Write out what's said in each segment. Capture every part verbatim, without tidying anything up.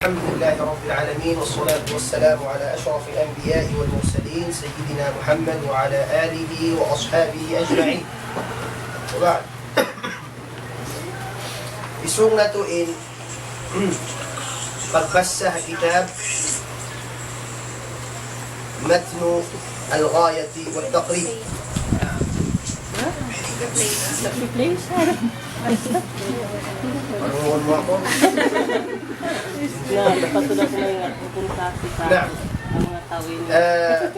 الحمد لله رب العالمين، والصلاة والسلام على أشرف الأنبياء والمرسلين سيدنا محمد وعلى آله وأصحابه أجمعين. وبعد. Isung natu' in pagbasa ha kitab متن الغاية والتقريب. Please. Parunguhun mu aku. Na, dapat sudah ko may pupunta kita. Na. Ang mga tao ini. Eh,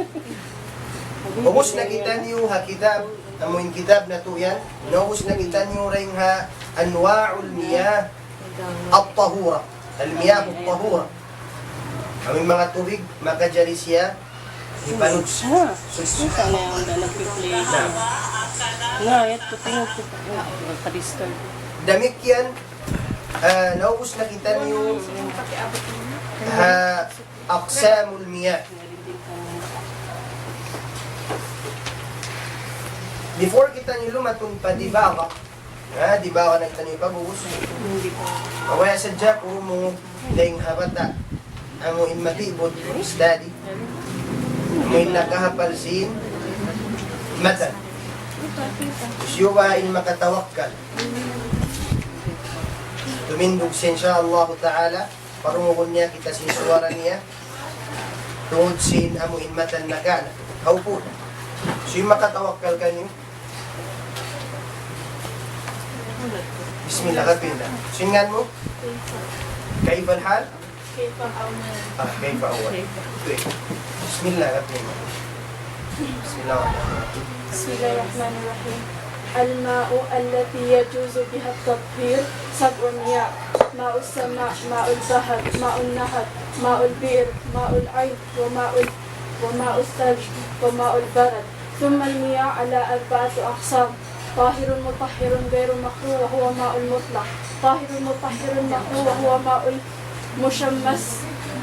ubus na kitaniyu ha kitab, amu in kitab natu' yan. Naubus na kitaniyu dayn ha أنواع المياه الطهورة. المياه الطهورة. Amu in manga tubig, makajari siya hipanuts. Suchi. Sana yung dalag replay. Na. Nga, ito, tingog ko. Nga, ka-disturb. Damikkiyan, ah, naubus na kitaniyu ha أقسام المياه. Before kitaniyu lumatun pa dibagha, ha, dibagha na kitaniyu pag-ubus. Mabaya' sadja kunu' mu dayn ha bata', amu in matibut study, amu in nakahapal sin matan. Siya ba in makatawakkal? Tumindug siya, insha Allah ta'ala. Parunguhun niya kita sin suwara niya. Tungud sin amu in matan nagana. Hawpu'. Siya makatawakkal kaniyu. Bismillah, kapila. Sin ngan mu? كيف الحال؟ كيف أول؟ Ah, كيف أول. Good. Bismillah, kapila. بسم الله الرحمن الرحيم. بسم الله الرحمن الرحيم. الماء التي يجوز بها التطهير سبع مياه: ماء السماء، ماء البحر، ماء النهر، ماء البئر، ماء العين، وماء ال-، وماء الثلج، وماء البرد. ثم المياه على أربعة أقسام: طاهر مطهر غير مكروه وهو ماء مطلق، طاهر مطهر مكروه وهو ماء مشمس،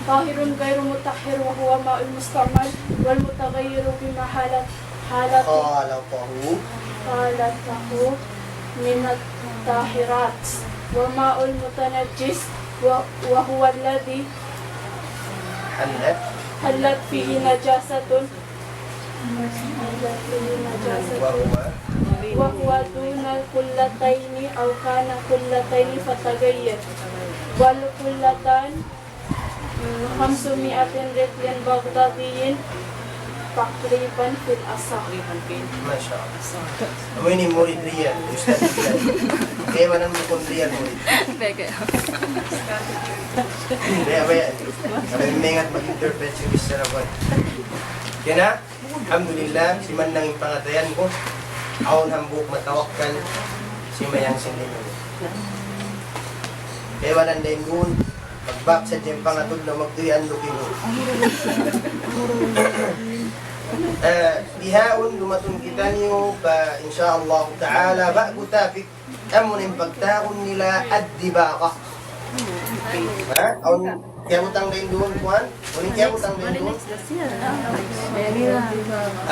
طاهر غير مطهر وهو ماء مستعمل، والمتغير بما حالت-، حالت-، خالطه. خالطه من الطاهرات، وماء متنجس و-، وهو الذي حلت. حلت فيه نجاسة، حلت فيه نجاسة، وهو. وهو دون القلتين أو كان قلتين فتغير، والقلتان خمسمائة رطل بغدادي تقريبا في الأصح. ما شاء الله. Amu ini murid Riyal, Ustaz Riyal. Kaya man ang bukun Riyal murid. Bege. Kaya ba yan? Kami mengat mag-interpret sa Mister Rabon. Kaya na, alhamdulillah, siman nang in pangatayan ku, awn hambuuk matawakkal, simayang sin lima. Kaya wanan dayn duun, magbak sa dyan pangatud na magtuyan dukin. Eh, bihaun dumatun kitaniyu pa, insha Allah ta'ala, ba'gu topic, amu na in pagtawagun nila ad-dibagha. Ha? Awn kiyabutang dayn duun, kuwan? Unu in kiyabutang dayn duun?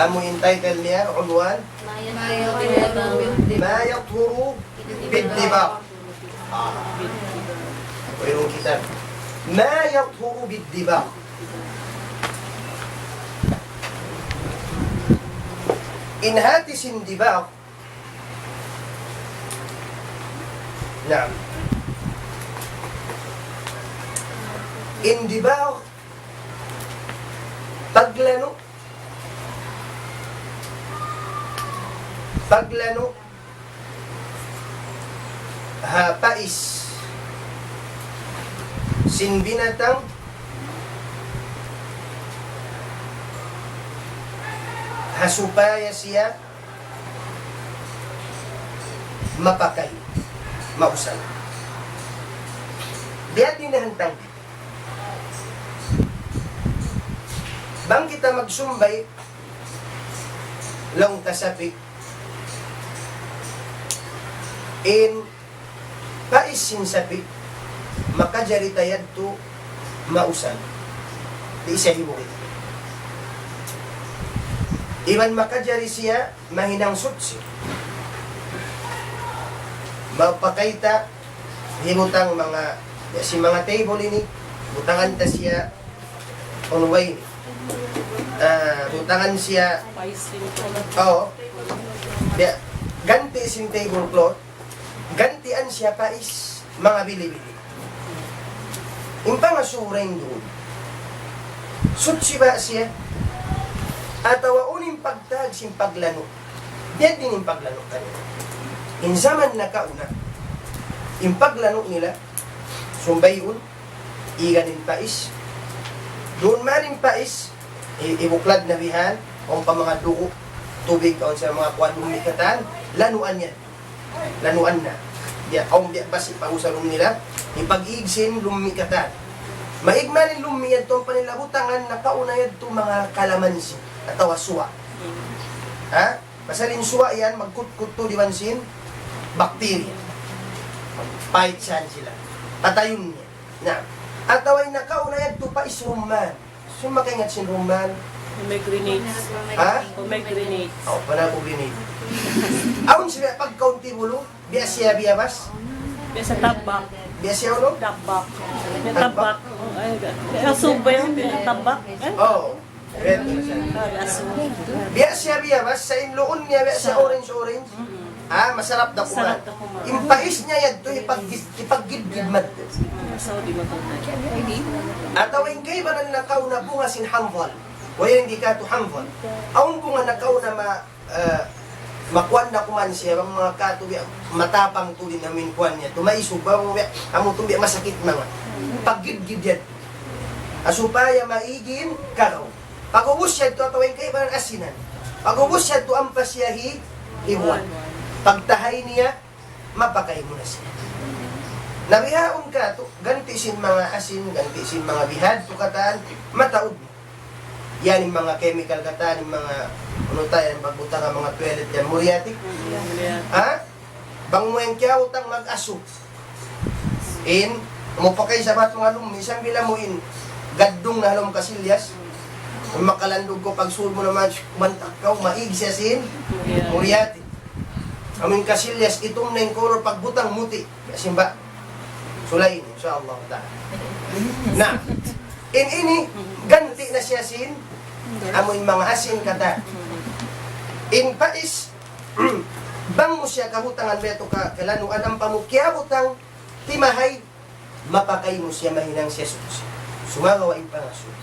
Amu in title niya, unwan? ما يطهر بالدباغ. Ah. Wayruun kitab. ما يطهر بالدباغ. In hati sin dibagh. Naam. In dibagh, paglanu', paglanu' ha pais sin binatang ha supaya siya mapakay, mausal. Biya' diin na hantang. Bang kita magsumbay, laung ta sapi', in pais sin sapi', makajari ta yadtu mausal. Di' siya hibuhi'. Iban makajari siya mahinang suchi. Mapakay ta, hibutang manga, ya, sin manga table ini, Butangan ta siya, unu ba ini? Ah, butangan siya, oo. Biya', ganti' sin tablecloth, gantian siya pais, manga bili-bili. In pangasubu duun, suchi ba siya? Atawa unu in pagtawag sin paglanu'? Biya' diin in paglanu' kanila? In jaman nakauna, in paglanu' nila, sumbayun, igan in pais. Duun man in pais, i-, ibuklad na bihan, awn pa manga dugu', tubig, awn sa manga kuwan, lummi' katan, lanuan yan. Lanuan na. Biya', awn biya' basi' pa usalun nila, ipag-ig sin lummi' katan. Maig man in lummi' yadtu, ampa nila butangan, nakauna yadtu manga kalamansi, atawa suwa. Ha? Pasal in suwa yan, magkutkut tuud iban sin bakterya. Pait siya sila. Patayun niya. Na, atawa in nakauna yadtu pais rumman. Sino makaingat sin rumman? Pomegranate. Ha? Pomegranate. Oh, pana pomegranate. Awn siya pagkaunti bulu, biya' siya biyabas. Biya' sa tabak. Biya' siya unu? Tabak. Biya' tabak. Oh, ay, biya' asub ba yan? Biya' tabak. Eh? Oh. Red na siya. Ah, asub. Biya' siya biyabas, sa' in luun niya, biya' siya orange-orange. Ah, masarap da kuman. Masarap da kuman. In pais niya yadtu, ipag-, ipaggidgid madtu. Sa' di' matutunan. Atawa in kaibanan nakauna bunga sin hanzal. Way, di' katu' hanzal. Awn bunga nakauna ma-, ah, makuan na kuman siya, bang manga katu', biya', matapang tuud in amu in kuan niya. Tumaisug, bang biya', amu tuud biya' masakit manga. Paggidgid yan. Ah, supaya maig in karaw. Pag'ubus yadtu atawa in kaibanan asinan. Pag'ubus yadtu ampa siya hi-, hibuan. Pagtahay niya, mapakay mu na siya. Na bihaun katu', ganti' sin manga asin, ganti' sin manga bihadtu katan, mataud na. Yan in manga chemical katan, in manga, unu ta yan, pagbutang ha manga toilet yan, muriatic. Ha? Bang mu yan kiyabutang mag-asu. In, mu pakay sabat manga lummi', sambil amu in, gaddung na ha lawm kasilyas. Makalandug kaw, pagsuud mu naman, mantak kaw, maig siya sin, muriatic. Amu in kasilyas, itum na in color, pagbutang muti'. Simba. Sulay ini, insya Allah ta'ala. Na, in ini, ganti' na siya sin, amu in manga asin katan. In pais, bang mu siya kabutangan, biya' tu ka, kalanuan, ampa mu kiyabutang, timahay, mapakay mu siya, mahinang siya suchi. Sumagawa' in pangasubu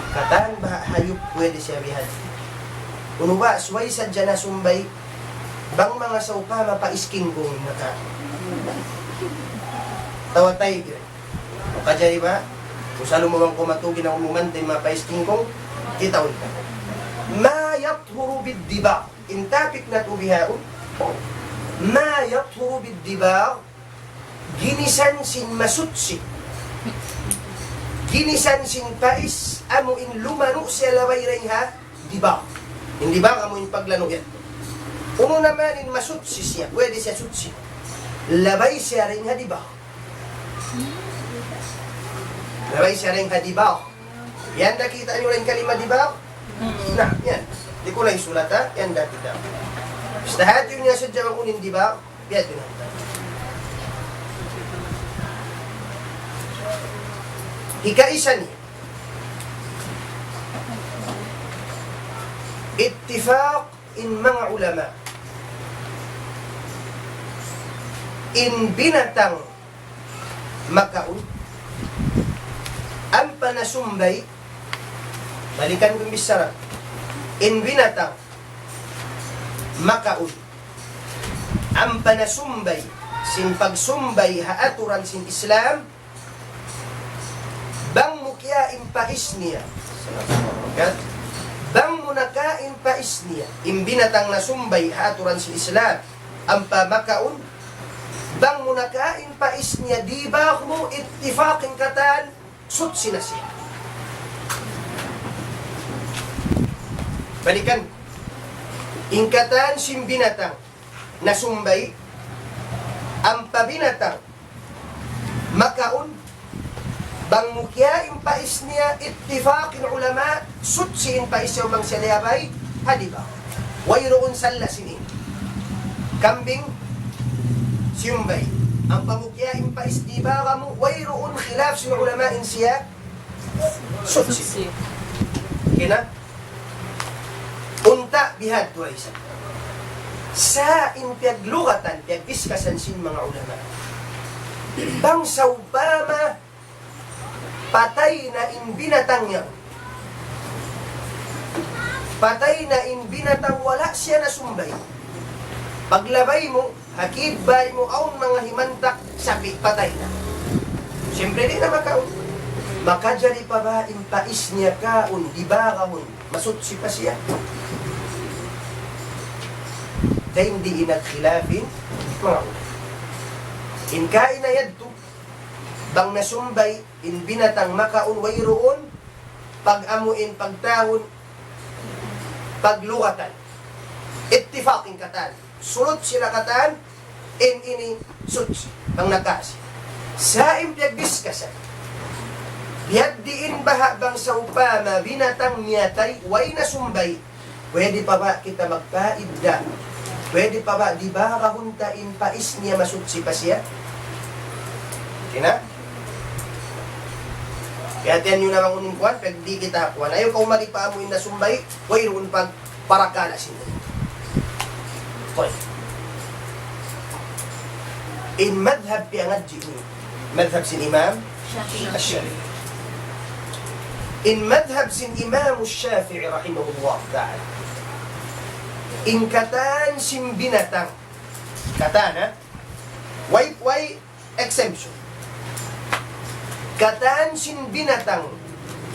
katan baha' hayup, pwede siya bihadtu. Unu ba, subay sadja nasumbay, bang manga sawpama pais kingkung in mata. Atawa tiger. Makajari ba? Kung salu mu bang kumatugi na umumante mapais kingkung, kitaun ta. ما يطهر بالدباغ. In topic natu' bihaun, ما يطهر بالدباغ, ginisan sin masuchi. Ginisan sin pais, amu in lumanu' siya labay dayn ha dibagh. In dibagh amu in paglanu' yan. Unu naman in masuchi siya, pwede siya suchi. Labay siya dayn ha dibagh. Labay siya dayn ha dibagh. Yan, nakita' niyu in kalima dibagh? Na, yan. Di' ku na isulat, ha? Yan da kita. Basta hati niya sadja bang unu in dibagh. Biya' diin. Hikaisa niya, ittifaq in manga ulama, in binatang makaun, ampa nasumbay, balikan ku in bichara, in binatang makaun, ampa nasumbay sin pagsumbay ha aturan sin Islam, bang mu kiyain pais niya, bang mu nakain pais niya, in binatang nasumbay ha aturan sin Islam, ampa makaun, bang mu nakain pais niya, dibagh mu, ittifaq in katan, suchi na siya. Balikan, in katan sin binatang nasumbay, ampa binatang makaun, bang mu kiyain pais niya, ittifaq in ulama, suchi in pais niya bang siya liyabay ha dibagh. Wayruun sala' sin ini. Kambing, siyumbay. Ampa mu kiyain pais dibagh amu, wayruun khilaf sin ulama in siya suchi. Suchi. Okay na? Unta' bihadtu ra isab. Sa' in piyaglugatan, piyagdiskasan sin manga ulama. Bang sawpama patay na in binatang yaun. Patay na in binatang wala' siya nasumbay'. Paglabay mu, ha kidbay mu awn manga himantak sapi' patay na. Siyempre di' na makaun. Makajari pa ba in pais niya kaun, dibarahun, masuchi pa siya? Dayn di in nagkhilaf in manga ulama. In kaina yadtu, bang nasumbay' in binatang makaun wayruun, pag-amuin pagtawagun, paglugatan. Ittifaq in katan. Sulut sila katan, in ini suchi, bang nakasi. Sa' in piyagdiskasan. Biyadiin baha' bang sawpama binatang miyatay, way nasumbay'. Pwede pa ba kita magpaidda? Pwede pa ba dibarahun ta in pais niya masuchi pa siya? Okay na? Kaya tiyan nyo naman kunin kuwan, pag di kita kuwan. Ayaw kaw mali pa amu in nasumbay', wayruun pag parakala' sin. Okay. In madhab piyangadji' ini, madhab sin Imam Shafi'i. Ash-Shafi'i. In madhab sin Imam Shafi'i rahimahullah ta'ala. In katan sin binatang. Katan, ha? Way, way exemption. Katan sin binatang,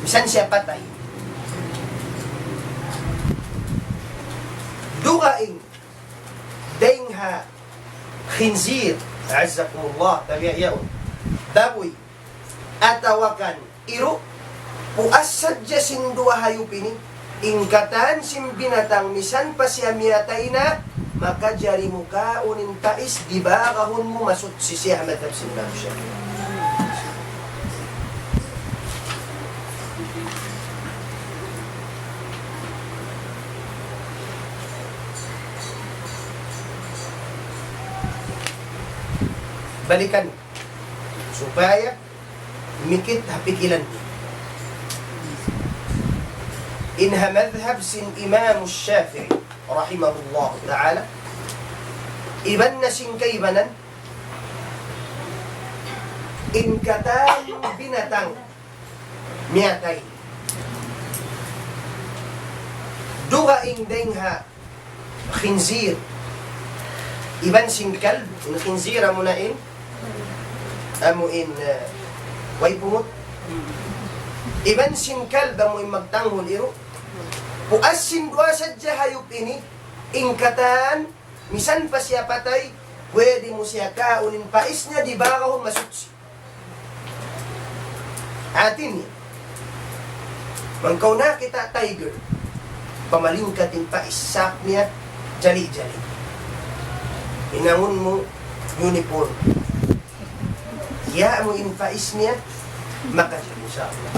misan siya patay. Dugaing dayn ha khinzir, a'azzakumullah, tabiya' yaun. Babuy, atawa kan iru', puas sadja sin duwa hayup ini, in katan sin binatang misan pa siya miyatay na, makajari mu kaun in pais, dibarahun mu, masuchi siya ha madhab sin Imam Shafi'i. Balikan. Supaya mikit ha pikilan niya. In ha madhab sin Imam Shafi'i rahimahullah ta'ala, iban na sin kaibanan, in katan binatang miyatay. Dugaing dayn ha khinzir. Iban sin kalb, in khinzir amu na in, amu in, uh, way pungut. Iban sin kalb amu in magtanghul iru'. Puas sin duwa sadja hayup ini, in katan, misan pa siya patay, pwede mu siya kaun in pais niya, dibarahun, masuchi. Hati niya. Bang kaw nakakita' tiger, pamalingkat in pais, sap niya, jali-jali. Hinangun mu uniform. Hiya' mu in pais niya, makajari, insya Allah.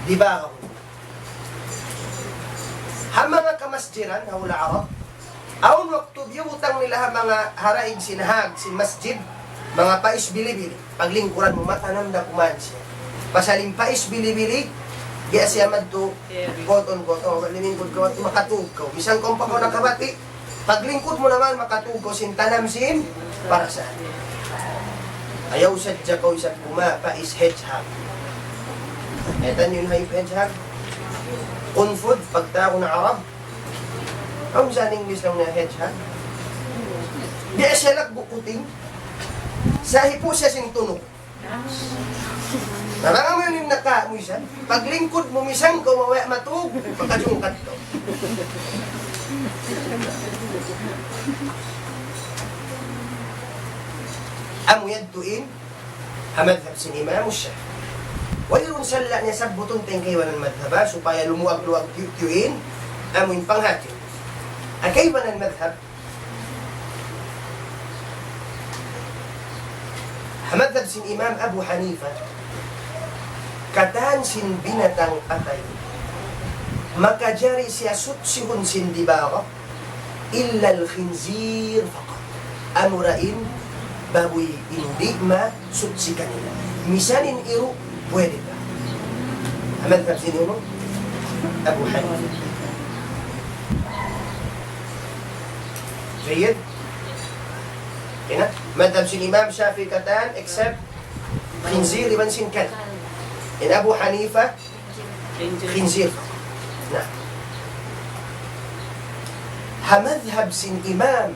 Dibarahun. Ha manga kamasjidan, ha hula' Arab, awn waktu biyutang nila ha manga haraig sin hag, sin masjid, manga pais bili-bili. Paglingkuran mu, matanam da kuman siya. Pasal in pais bili-bili, biya' siya madtu, quote unquote, o, limingkud kaw, makatug kaw. Misan kaw pa kaw nakabati', paglingkud mu naman, makatug kaw sin tanam sin parasahan. Ayaw sadja kaw isab kumapais hedgehog. Kaitan niyu in hayup hedgehog? Qunfud, pagtawagun ha Arab. Awn sa in English laung niya hedgehog. Biya' siya laggu' kuting. Sa' hipu' siya sin tunuk. Na bang amu yan in nakamu isan, paglingkud mu misan kaw mabaya' matug, makajungkat kaw. Amu yadtu in ha madhab sin Imam Shafi'i. Wayruun sala' niya sabbutun ta in kaibanan madhab, ha, supaya lumuag-luag tiyu'-tiyu' in, amu in panghati. Ha kaibanan madhab, ha madhab sin Imam Abu Hanifa, katan sin binatang patay, makajari siya suchihun sin dibara, illa al-khinzir faqat. Amura in babuy in di' masuchi kanila. Misan in iru', pwede pa. Madhab sin unu? Abu Hanifa. Jayyid. Ina, madhab sin Imam Shafi'i katan, except khinzir iban sin kalb. In Abu Hanifa, khinzir. Na. Ha madhab sin Imam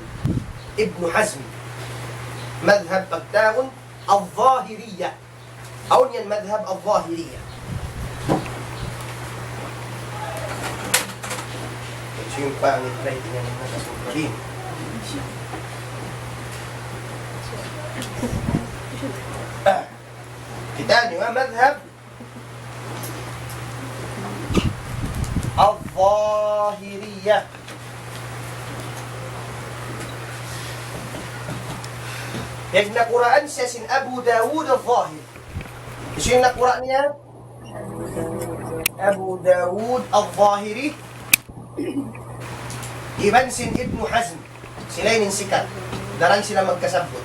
Ibn Hazm, madhab pagtawagun Al-Zahiriyah. Awn yan madhab Al-Zahiriyah. Ito yung pangit na ito nga nagkasumpalin. Ah, kita niyo, ah, madhab Al-Zahiriyah. Piyagnakuraan siya sin Abu Dawud Al-Zahiri. Hisiyu in nakuraan niya? Abu Dawud Al-Zahiri iban sin Ibn Hazm. Sila ini in sikat. Daran sila magkasabbut.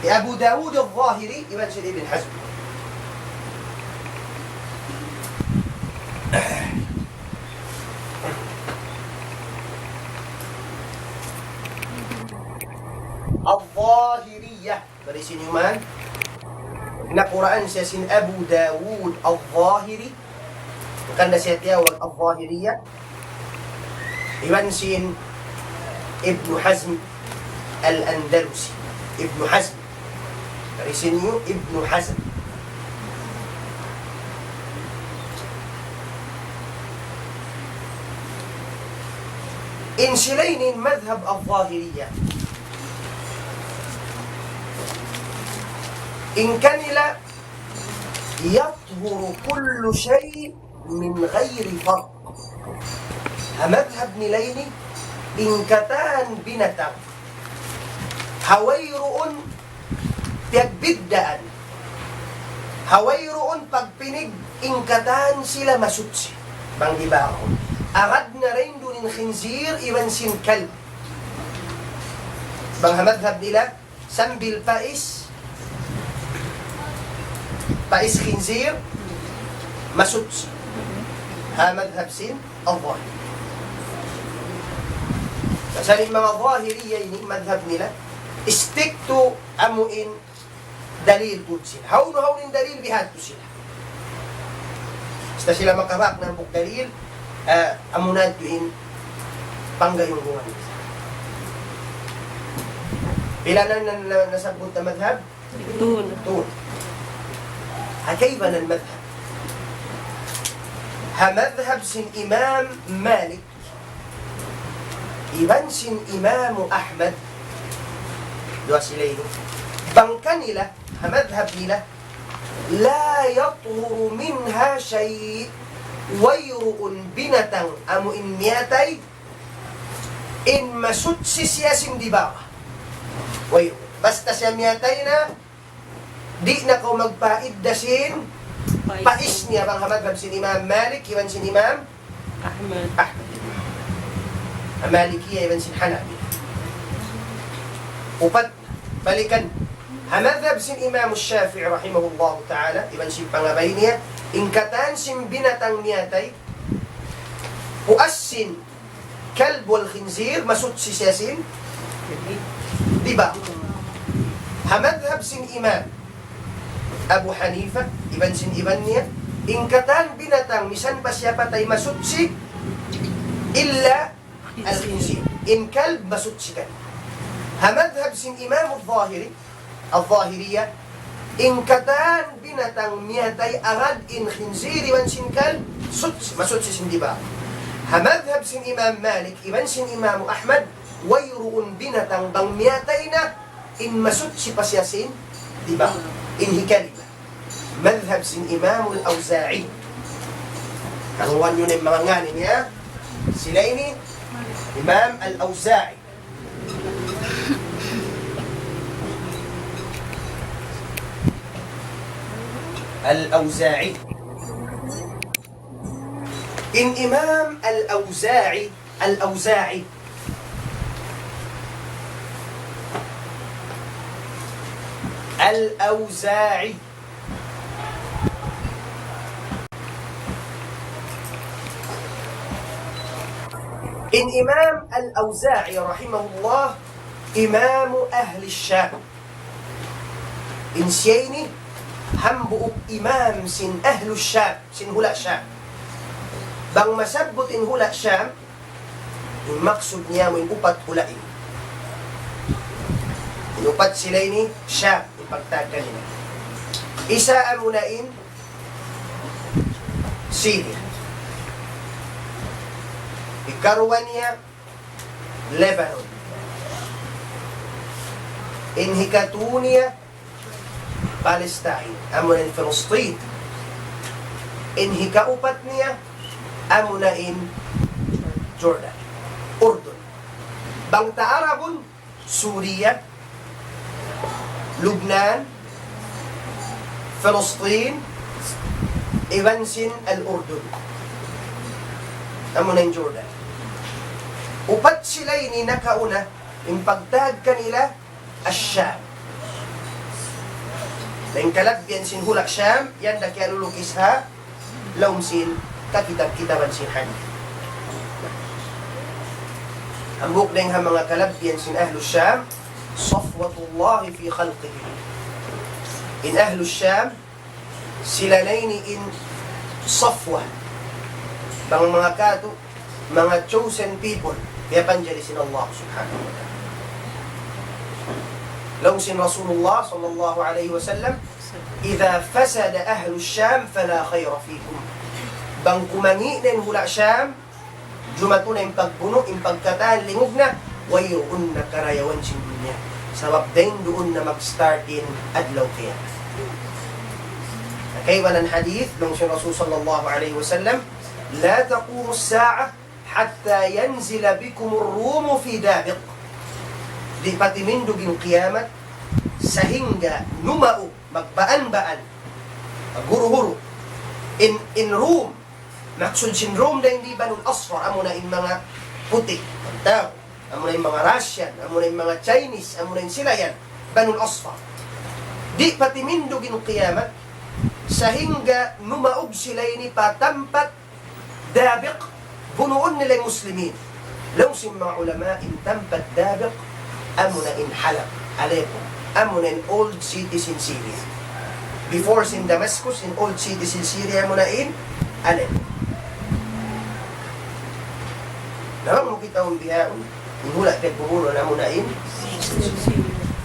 Hi Abu Dawud Al-Zahiri iban sin Ibn Hazm. Al-Zahiriyah. Bari sin iman, nakuraan siya sin Abu Dawud Al-Zahiri. Hangkan da siya tiyawag Al-Zahiriyah. Iban sin Ibn Hazm Al-Andalusi. Ibn Hazm. Bari sin Ibn Hazm. In sila ini in madhab Al-Zahiriyah. In kanila, يطهر كل شيء من غير فرق. Ha madhab nila ini, in katan binatang, ha wayruun piyagbiddaan, ha wayruun pagpinig, in katan sila masuchi. Bang di ba aku? Agad na rin duun in khinzir iban sin kalb. Bang ha madhab nila, sambil pais, pais khinzir, masuchi. Ha madhab sin Al-Zahiri. Pasal in manga Zahiriyah ini, madhab nila, strict to amu in dalil gud sila. Hawnu, hawnu in dalil, bihadtu sila. Basta sila makabak na buk dalil, ah, amu na yadtu in panggayunggungan. Pila na, na, na, nasabbut na madhab? Tun. Tun. Ha kaibanan madhab. Ha madhab sin Imam Malik, iban sin Imam Ahmad, duwa sila ini. Bang kanila, ha madhab nila, لا يطهر منها شيء. Wayruun binatang amu in miyatay, in masuchi siya sin dibawa. Wayruun. Basta siya miyatay na, di' na kaw magpaidda sin pais niya, bang ha madhab sin Imam Malik, iban sin Imam Ahmad. Ahmad. Ha Malikiya iban sin Hanafi. Upat, balikan. Ha madhab sin Imam Shafi'i rahimahullahu ta'ala, iban sin pangabay niya, in katan sin binatang miyatay, puas sin kalb wal khinzir, masuchi siya sin dibawa. Ha madhab sin Imam Abu Hanifa, iban sin iban niya, in katan binatang misan pa siya patay masuchi, illa al-khinzir. In kalb masuchi kan. Ha madhab sin Imam Al-Zahiri, Al-Zahiriyah, in katan binatang miyatay agad in khinzir iban sin kalb, suchi, masuchi sin dibawa. Ha madhab sin Imam Malik, iban sin Imam Ahmad, wayruun binatang bang miyatay na, in masuchi pa siya sin dibawa. In hikalima. Madhab sin Imam Al-Awza'i. Karuan niyu na in manga ngan niya. Sila ini, Imam Al-Awza'i. Al-Awza'i. In Imam Al-Awza'i, Al-Awza'i. Al-Awza'i. In Imam Al-Awza'i rahimahullah, Imamu Ahli Sham. In siya ini hambuuk imam sin Ahlu Sham, sin hula' Sham. Bang masabbut in hula' Sham, in maksud niya amu in upat hula' ini. In upat sila ini Sham, in pagtawag kanila. Isa amuna in Syria. Hikaruwa niya Lebanon. In hikatū niya Palestine, amuna in Filistin. In hikaupat niya amuna in Jordan, Urdun. Bang ta Arabun, Suriya, Lubnan, Filistin, iban sin Al-Urdun. Amuna in Jordan. Upat sila ini nakauna, in pagtawag kanila Ash-Sham. Na in kalabbihan sin hula' Sham, yan da kiyalulukis ha lawm sin kakitab-kitaban sin hadith. Hambuuk dayn ha manga kalabbihan sin Ahlu Sham, safwatullahi fi khalqihi. In Ahlu Sham, sila na ini in safwa. Bang manga katu', manga chosen people, piyapanjari sin Allah subhanahu wa ta'ala. Laung sin Rasulullah sallallahu alayhi wasallam, إذا فسد أهل الشام فلا خير فيكم. Bang kumangi' na in hula' Sham, jumatu na in pagbunu', in pagkatan, lingug na, wayruun na karayawan sin dunya. Sabab dayn duun na mag-start in adlaw kiyamat. Kaibanan hadith, laung sin Rasul sallallahu alayhi wasallam, لا تقوم الساعة حتى ينزل بكم الروم في دابق. Di' pa timindug in kiyamat, sahingga numaug, magbaan-baan, maghuru-huru. In, in Rum, maksud sin Rum dayn di Banul Asfar, amuna in manga puti', tau. Amuna in manga Russian, amuna in manga Chinese, amuna in sila yan, Banul Asfar. Di' pa timindug in kiyamat, sahingga numaug sila ini pa tampat Dabiq, bunuun nila in Muslimin. Laung sin manga ulama, in tampat Dabiq, amuna in Halab, Aleppo. Amuna in old city sin Syria. Before sin Damascus, in old city sin Syria, amuna in Aleppo. Na bang mu kitaun bihaun, in hula' piyagbubunu' na amuna in,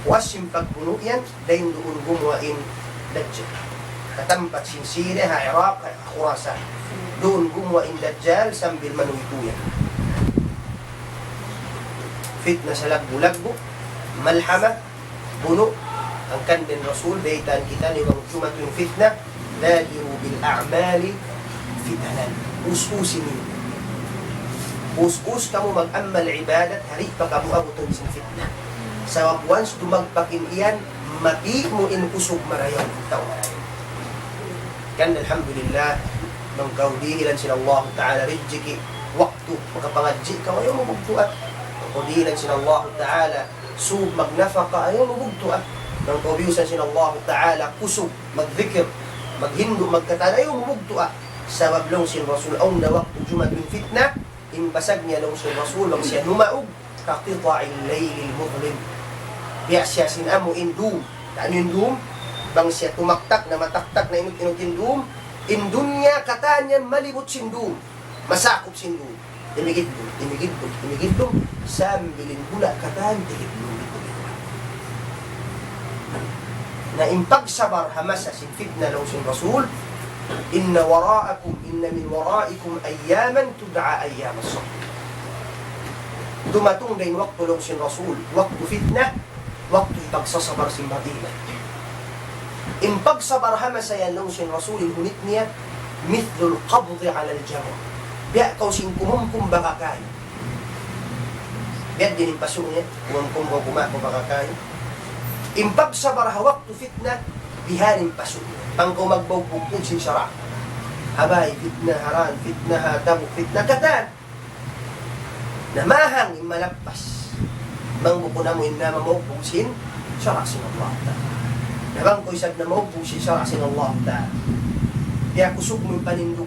puas sin pagbunu' yan, dayn duun gumuwa' in Dajjal. Ha tampat sin Syria, ha Iraq, ha Khurasan. Duun gumuwa' in Dajjal sambil manuy-tuy yan. Fitna salaggu'-laggu', malhama, bunu', hangkan in Rasul, baytaan kita ini bang jumatu in fitna, بادروا بالأعمال فتنا. Us-usi niyu. Us-us kamu mag-amal ibadat, ha di' pa kamu abutun sin fitna. Sabab once dumagpak in yan, mati mu in kusug marayaw, tau marayaw. Kan alhamdulillah, bang kaw dihilan sin Allah Ta'ala rijiki, waktu, makapangadji' kaw, ayaw mu bugtuan. Bang kaw dihilan sin Allah Ta'ala sūb magnapaka, ayaw mu bugtuan. Bang kaw biyusan sin Allah Ta'ala kusug, magdikir, maghindu', magkatan, ayaw mu bugtuan. Sabab laung sin Rasul, awn da waktu jumatu in fitna, in basag niya laung sin Rasul, bang siya numaug, كقطع الليل المظلم. Biya' siya sin amu in dum. Anu in dum? Bang siya tumaktak na, mataktak na inut-inut in dum. In dunya katan yan malibut sin dum. Masakup sin dum. Timigidlum, timigidlum, timigidlum. Sambil in hula' katan tigidlum. Na in pagsabar ha masa sin fitna laung sin Rasul, إن وراءكم، إن من ورائكم أياما تدعى أيام الصبر. Dumatung da in waktu laung sin Rasul, waktu fitna, waktu pagsasabar sin Madina. In pagsabar ha masa yan laung sin Rasul, in hunit niya, مثل القبض على الجمر. Biya' kaw sin kumumkum baka kayu. Biya' diin in pasu' niya, kumumkum kaw, kumaku baka kayu. In pagsabar ha waktu fitna, bihan in pasu' niya. Bang kaw magbaug bugtu' sin sara'. Ha bay, fitna, ha ran, fitna, ha tabuk, fitna, katan. Na mahang in malappas. Bang bukun amu in mamaug bugtu' sin sara' sin Allah Ta'ala. Na bang kaw isab namaug bugtu' sin sara' sin Allah Ta'ala, piyakusug mu in panindug.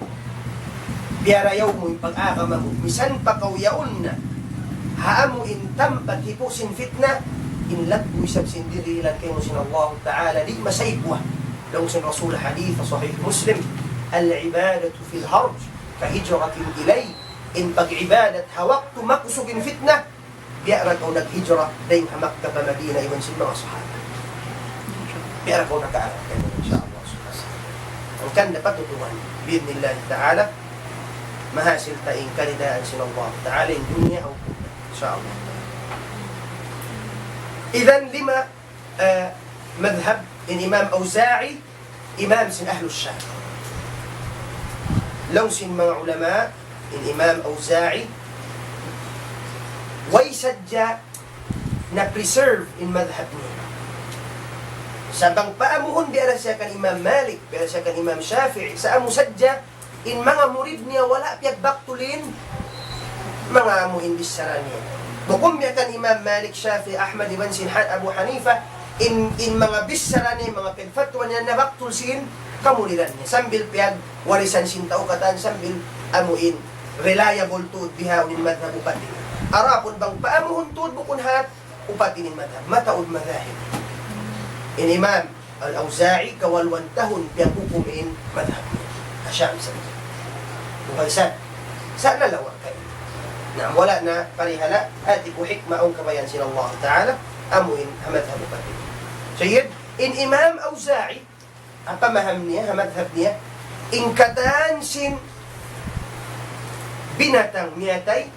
Piyarayaw mu in pag-agama mu, misan pa kaw yaun na ha amu in tampat hipu' sin fitna, in laggu' isab sin dirihilan kaymu sin Allahu Ta'ala, di' masaybuwa. Laung sin Rasul, hadith sahih Muslim, العبادة في الهرج كهجرة إلي. In pag-ibadat ha waktu makusug in fitna, biya' da kaw naghijra dayn ha Makkah pa Madina iban sin manga sahaba. Biya' da kaw nakaarap kaymu, insya Allah subhanahu wa ta'ala. Hangkan dapat tutuhan, bi'idhnillahi ta'ala, mahasil ta in karidaan sin Allah ta'ala, in dunya aw akhirah, insya Allah. Idhan lima, eh, madhab in Imam Awza'i, imam sin Ahlus Sham. Laung sin manga ulama, in Imam Awza'i, way sadja na-preserve in madhab niya. Sa' bang paamuhun biya' da siya kan Imam Malik, biya' da siya kan Imam Shafi'i, sa' amu sadja in manga murid niya wala' piyagbaktul in manga amu in bichara niya. Bukun biya' kan Imam Malik, Shafi'i, Ahmad, iban sin Ha-, Abu Hanifa, in, in manga bichara niya, manga piyagfatwa niya, nabaktul sin kamuridan niya. Sambil piyagwarisan sin tau katan, sambil amu in reliable tuud bihaun in madhab upat ini. Adapun bang paamuhun tuud bukun hat, upat ini madhab, mataud madhahib. In Imam Al-Awza'i, kawaluan tahun piyaghukum in madhab niya. Ha Sham sadja. Bukan sa, sa nalawa' kay. Na, wala' na parihala', hati ku hikmah awn kabayaan sin Allah Ta'ala, amu in ha madhab upat ini. Sayyid, in Imam Awza'i, ha pamaham niya, ha madhab niya, in katan sin binatang miyatay,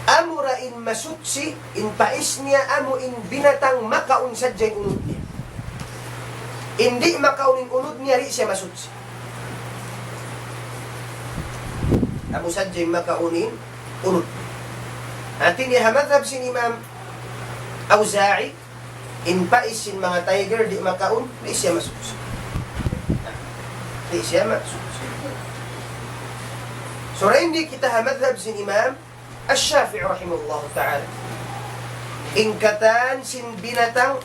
amura in masuchi, in pais niya, amu in binatang makaun sadja in unud niya. In di' makaun in unud niya, di' siya masuchi. Amu sadja in makaun in unud niya. Hati niya ha madhab sin Imam Awza'i, in pais sin manga tiger di' makaun, di' siya masuchi. Di' siya masuchi. So, dayn di kita ha madhab sin Imam Ash-Shafi'i rahimahullahu ta'ala. In katan sin binatang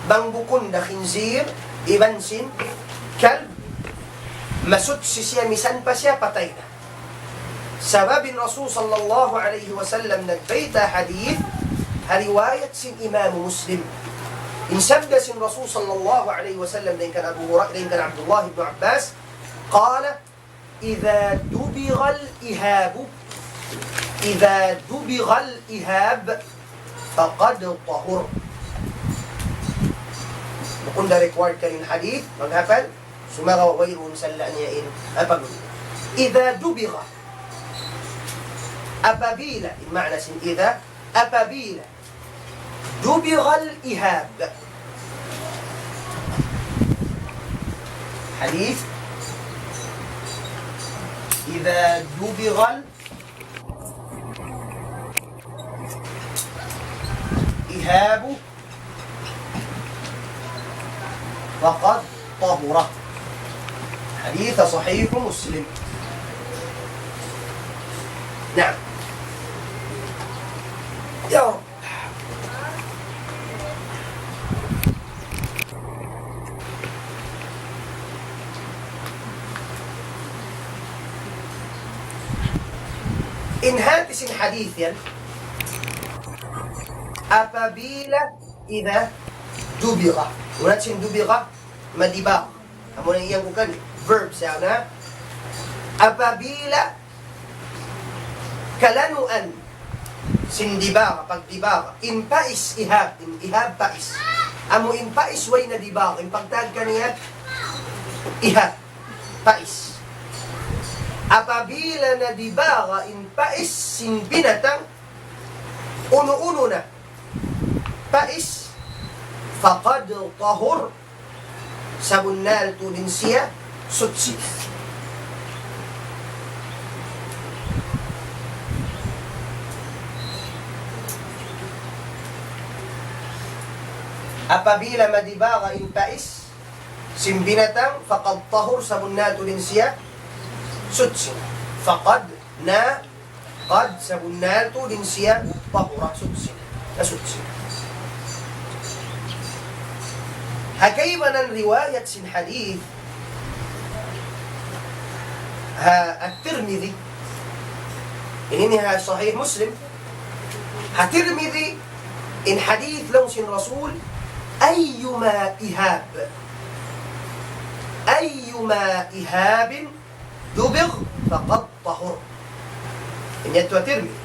bang bukun da khinzir, iban sin kalb, masuchi siya misan pa siya patay na. Sabab in Rasul sallallahu alayhi wasallam nagbayta' hadith, ha riwayat sin Imam Muslim. In sabda sin Rasul sallallahu alayhi wasallam dayn kan Abu Hurairah, dayn kan Abdullah ibn Abbas, قال: إذا دبغ الإهاب، إذا دبغ الإهاب فقد طهر. Bukun da required kan in hadith, maghapal, sumagawa' wayruun salla' niya in apabila. إذا دبغ. Apabila, in ma'na sin إذا, apabila. دبغ الإهاب. Hadith. إذا دبغ الإهاب فقد طهر. حديث صحيح مسلم. نعم. Ya. In hati sin hadith yan, apabila, إذا دبغ. Murad sin دبغ, madibagh. Amu na in kuwan, verb siya na. Apabila kalanuan sin dibagh, pagdibagh, in pais إهاب, in إهاب pais. Amu in pais way nadibagh, in pagtawag kaniya إهاب, pais. Apabila nadibagh in pais sin binatang, unu-unu na pais, فقد طهر, sabunnal tuud in siya suchi. Apabila madibagh in pais sin binatang, فقد طهر, sabunnal tuud in siya suchi. فقد, na, قد, sabunnal tuud in siya, طهر, suchi. Nasuchi. Ha kaibanan riwayat sin hadith, Ha At-Tirmidhi. Ini in ha Sahih Muslim. Ha Tirmidhi, in hadith laung sin Rasul, أيما إهاب، أيما إهاب دبغ فقد طهر. In yadtu ha Tirmidhi.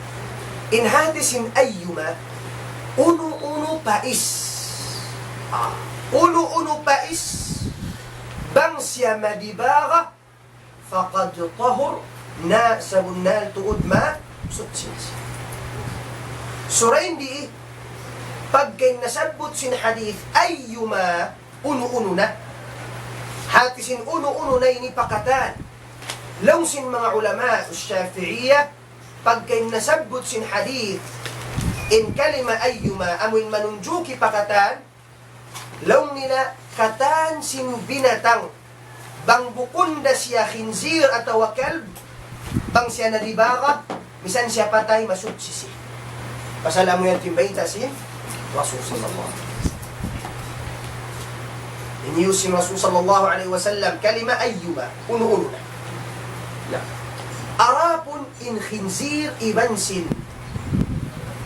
In hati sin ayyuma, unu-unu pais. Ah, unu-unu pais, bang siya madibaga, faqad tahur, na sabunnal tuud masuchi na siya. Sura ini, pagka in nasabbut sin hadith, ayyuma, unu-unu na. Hati sin unu-unu na ini pa katan. Laung sin manga ulama Shafi'iyah, pagka in nasabbut sin hadith, in kalima ayyuma, amu in manunjuki pa katan, laung nila katan sin binatang, bang bukun da siya khinzir atawa kalb, bang siya nadibaga, misan siya patay, masuchi siya. Pasal amu yan in bayta' sin Rasul sallallahu alayhi wasallam. In use sin Rasul sallallahu alayhi wasallam, kalima ayyuma, unu-unu na. Na. Adapun in khinzir iban sin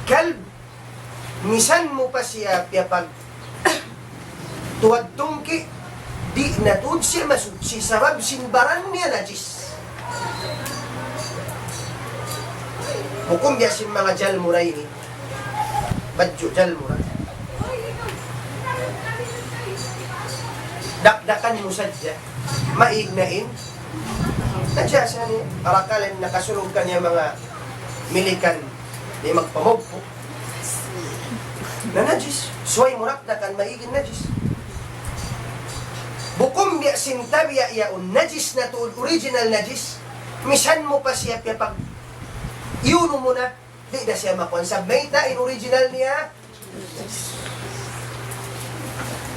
kalb, misan mu pa siya piyapag tuwad tungki', di' na tuud siya masuchi sabab sin baran niya najis. Bukun biya' sin manga jalmura ini. Badju' jalmura. Dakdakan mu sadja. Maig na in najasa niya. Arakala' in nakasulug kaniya manga milikan di' magpamugpu'. Na najis. Subay mu dakdakan maig in najis. Bukun biya' sin tabiya' yaun najis na tuud, original najis. Misan mu pa siya piyapag-, iyunu mu na, di' da siya makuan. Sabab mayta', in original niya.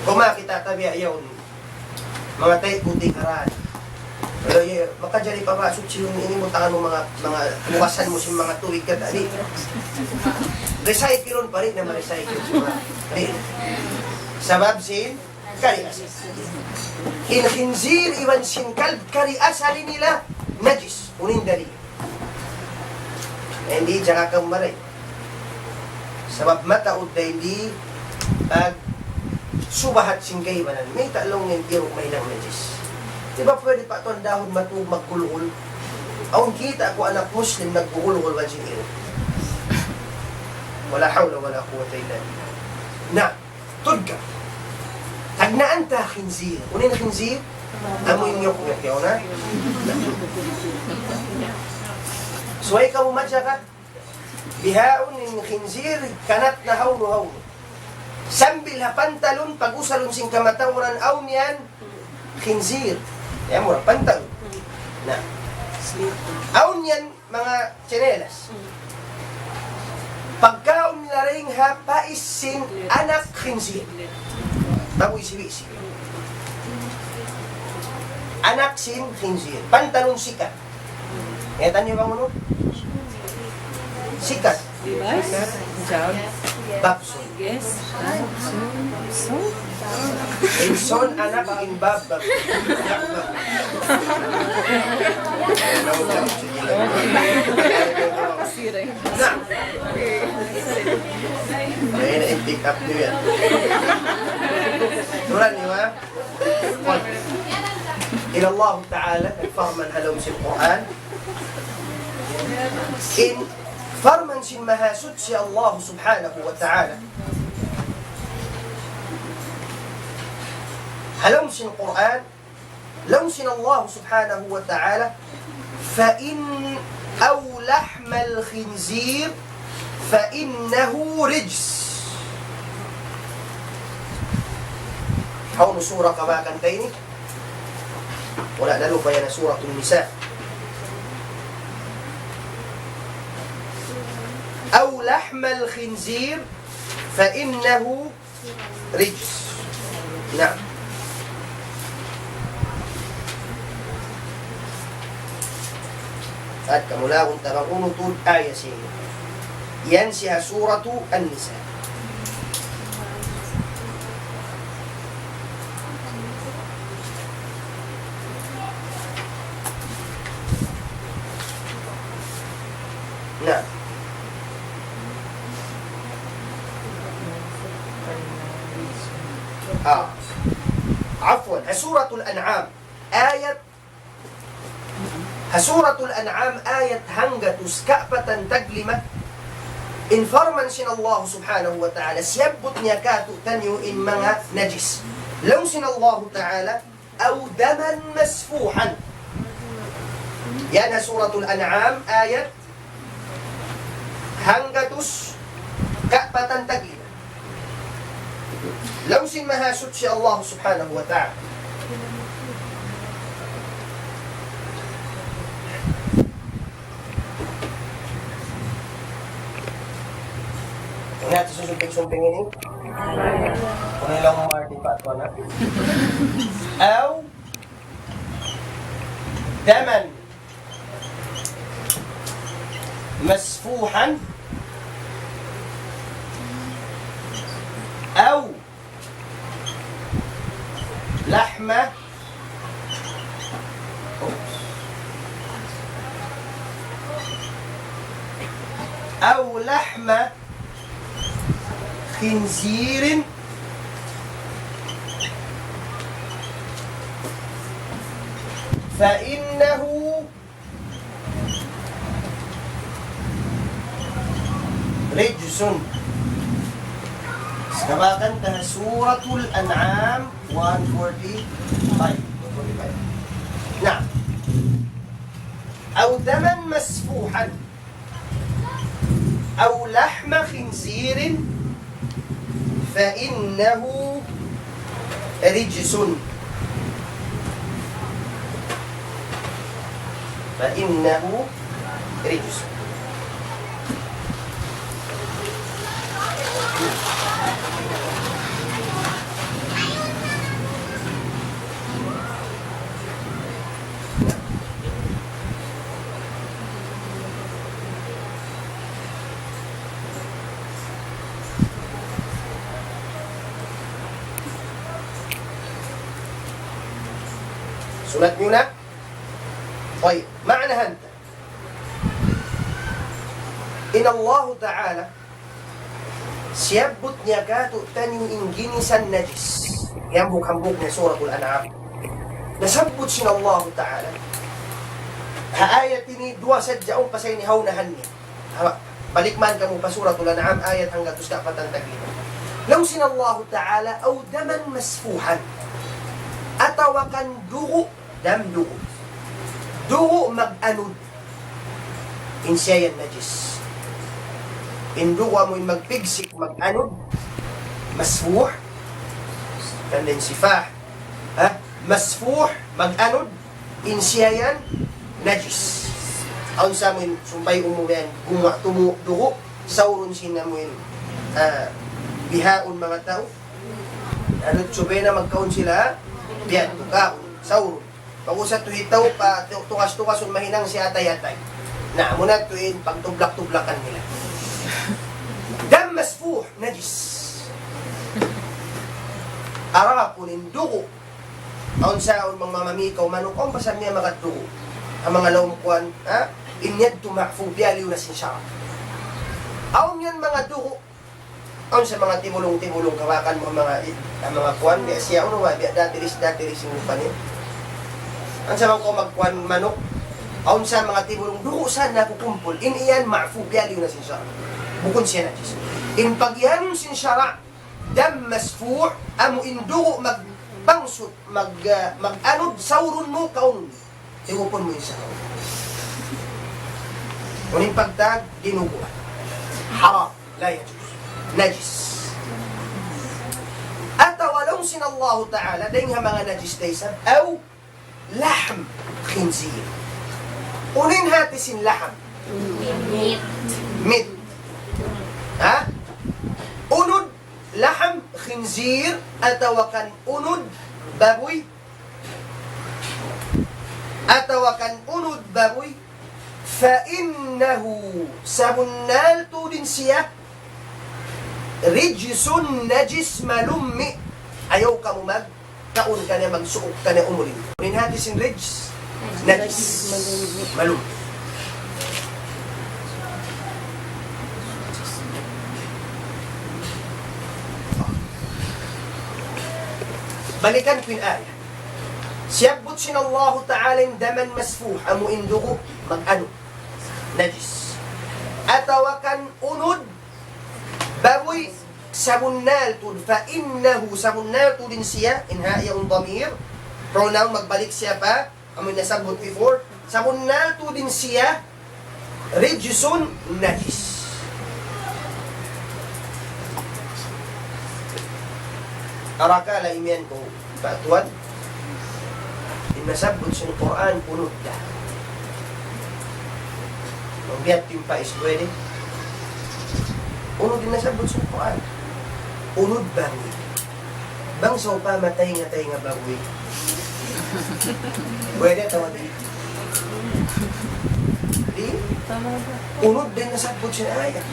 Kuma kita tabiya' yaun. Manga tay puting aran. Pero ye, makajari pa ba, suchi in ini mu tangan mu manga, manga bukasan mu sin manga tubig ka tadi. Recycle pa rin na ma-recycle siya. Di'. Sabab sin, kari asal. In khinzir iban sin kalb, kari asal nila najis. Unu in dalil? Di' jaga kamu maray. Sabab mataud da in di' pagsubahat sin kaibanan. Mayta' laung in iru' mahinang najis. Di' ba pwede pa tuwan dahun matug maggulgul? Awn kita' ku anak Muslim naggugulgul bang sin iru'. ولا حول ولا قوة إلا بالله. Na, tudga. Tagnaan ta khinzir. Unu in khinzir? Amu in nyuk-nyuk yaun, ha? Subay kamu majaga. Bihaun in khinzir, kanat na hawnu-hawnu. Sambil ha pantalun, pag-usalun sin kamatauran, awn yan khinzir. Yan mu ra, pantalun. Na. Awn yan manga tsinelas. Pagkaun nila dayn ha pais sin anak khinzir. Babuy sibi'-sibi'. Anak sin khinzir. Pantalun sikat. Ngatan niyu bang unu? Sikat. Bas? Job? Babson. Yes. Babson. Babson? Babson, anak in Bab, Bab. Siring. Na. Ayan, i-pick up niyu yan. Turan niyu, ha? Qul. Qala Allahu Ta'ala, nagparman ha lawm sin Qur'an. In parman sin Mahasuchi Allah Subhanahu wa Ta'ala. Ha lawm sin Qur'an, laung sin Allah Subhanahu wa Ta'ala, فإن أو لحم الخنزير فإنه رجس. Hawnu sura kabakan ta ini? Wala', nalupa yan, Suratun Nisa. أو لحم الخنزير فإنه رجس. Naam. At kamulaun ta bang unu tuud ayat ini. Yan siya Suratu An-Nisa. Suratul An'am, ayat, ha Suratul An'am, ayat hanggatus kapatan taglima, in parman sin Allah subhanahu wa ta'ala, siyabbut niya kātu'niyu in manga najis. Laung sin Allah ta'ala, أو دما مسفوحا. Yan ha Suratul An'am, ayat hanggatus kapatan taglima. Laung sin Mahasuchi Allah subhanahu wa ta'ala. Ingat, susumping-sumping ini. Kung ilang marti pa ito na. أو دما مسفوحا أو لحم أو لحم خنزير فإنه رجس. Sabakan ta Suratul An'am one forty-five. Naam. أو دما مسفوحا أو لحم خنزير فإنه رجس. فإنه رجس. Sulat niyu na? Tayyib, maana hanta. In Allahu Ta'ala, siyabbut niya kātu'niyu in ginisan najis. Hambuuk-hambuuk niya Suratul An'am. Nasabbut sin Allahu Ta'ala. Ha ayat ini duwa sadja awn pa sa ini ha unahan niya. Ha, balik man kamu pa Suratul An'am ayat hanggatus kapatan taglima. Laung sin Allahu Ta'ala, أو دما مسفوحا. Atawa kan dugu', dam dugu'. Dugu' mag-anud. In siya yan najis. In dugu' amu in magpigsik, mag-anud, masfuh, and then sifah. Ha? Masfuh, mag-anud, in siya yan najis. Awn sa amu in sumpay umu yan, gumuwa' tumu' dugu', saurun sin amu in, ah, bihaun manga tau. Anu, subay na magkaun sila, biya' tu kaun, saurun. Pag-ubus yadtu hitaw pa, tu-, tukas-tukasun mahinang siya atay-atay. Na, amu na yadtu in pagtublak-tublakan nila. Dam masfuh, najis. Adapun in dugu', awn sa awn manga mamamikaw manuk, awn pa sa niya manga dugu'. Amu in manga lawm kuwan, ha? In yadtu ma'fu, biyaliyu na sin sara'. Awn yan manga dugu', awn sa manga timulung-timulung kabakan mu manga i-, manga kuwan, biya' siya, unu ba, biya' datiris, datiris in lupa niya. Awn sa manga kuwan magkuwan manuk, awn sa manga timulung dugu' sa nakukumpul. In yan ma'fu, biyaliyu na sin sara'. Bukun siya najis. In pagiyanun sin sara', dam masfuh, amu in dugu' magpangsut, mag-, ah, mag-anud, saurun mu, kaunun. Iyupun mu in sara'. Unu in pagtawag, dinuguan. Haram. La yajuz. Najis. Atawa laung sin Allahu Ta'ala, dayn ha manga najis da isab, أو لحم خنزير. Unu in hati sin laham? Meat. Meat. Ha? Unud, laham khinzir, atawa kan unud babuy, atawa kan unud babuy, فإنه, sabunnal tuud in siya, رجس, najis, malummi'. Ayaw kamu magkaun kaniya, magsuuk kaniya umul ini. Unu in hati sin rijs? Najis. Malummi'. Balikan ku in ayat. Siyabbut sin Allahu Ta'ala in daman masfuh, amu in dugu' mag-anu, najis. Atawa kan unud babuy, sabunnal tuud, فإنه, sabunnal tuud in siya, in ha yaun damir, pronoun magbalik siya pa, amu in nasabbut before, sabunnal tuud in siya, رجس, najis. Arakala' imiyan ku, pa tuwan, in nasabbut sin Qur'an, unud da. Bang biya' tim pa isbuede. Unud in nasabbut sin Qur'an. Unud babuy. Bang sawpama taynga-taynga babuy. Pwede atawa di'? Di'? Unud da in nasabbut sin ayat.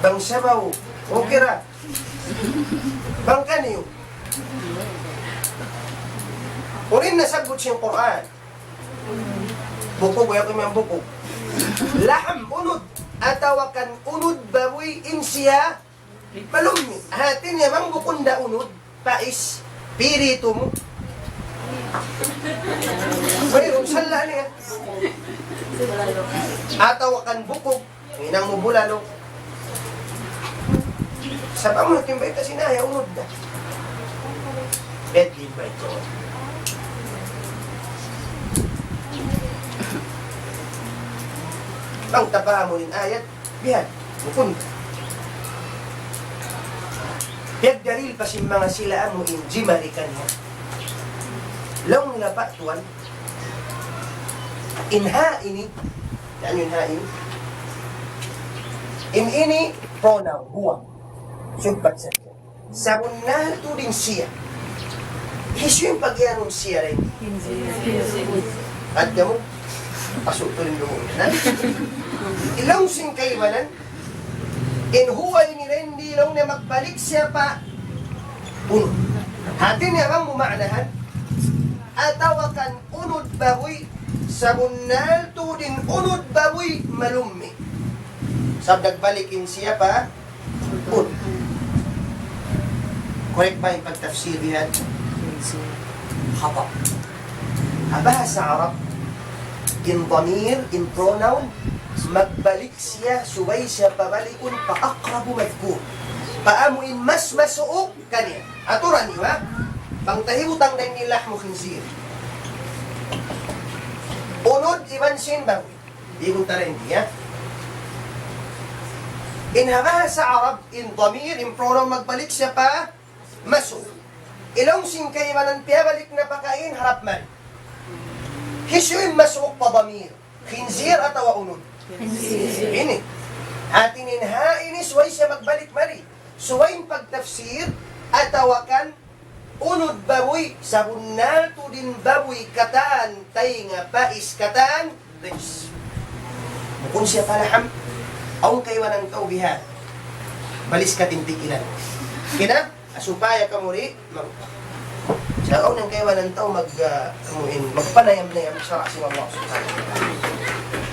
Bang sabaw, okay ra. Bang kaniyu. Unu in nasabbut sin Qur'an? Bukug, way aku imiyan bukug. Laham, unud. Atawa kan unud babuy in siya malummi'. Hati niya bang bukun da unud, pais, piritu mu. Wayruun sala' niya. Atawa kan bukug, hinang mu bulalo. Sabab mu timbay ta sin ayat unud da. Bed invite ko. Bang tapahamun in ayat, bihan, bukun. Piyagdalil pa sin manga sila amu in jimari kaniya. Laung nila pa tuwan, in ha ini, yan in ha ini. In ini, pronoun, huwa. Sugpat sa. Sabunnal tuud in siya. Hisiyu in pag-iyanun siya dayn di? At kamu? Pasu' tuud in dumu'. Na? Laung sin kaibanan, in huwa ini dayn di laung niya magbalik siya pa unud. Hati niya bang mu maanahan? Atawa kan unud babuy, sabunnal tuud in unud babuy malummi'. Sabab nagbalik in siya pa Good. Correct ba in pagtafsir bihan? Khata'. Ha bahasa Arab, in damir, in pronoun, magbalik siya, subay siya pabalikun pa aqrabu madhkur. Pa amu in mas masuuk kaniya. Aturan niyu, ha? Bang ta hibutang dayn di lahmu khinzir. Unud iban sin babuy. Di' ku tarindiya. In ha bahasa Arab, in damir, in pronoun magbalik siya pa masuuk. Laung sin kaibanan piyabalik na pa kain harap mari. Hisiyu in masuuk pa damir? Khinzir atawa unud? Khinzir. Ini. Hati niya in ha ini subay siya magbalik mari. Subay in pagtafsir atawa kan unud babuy, sabunnal tuud in babuy katan, taynga, pais katan, rijs. Bukun siya pa laham, awn kaibanan tau bihan. Balis ka tintikilan. Kina, supaya kamu di', mag-, sa' awn kaibanan tau mag-, ah, kamu in, magpanayam-nayam sara' sin Allah Subhanahu wa Ta'ala.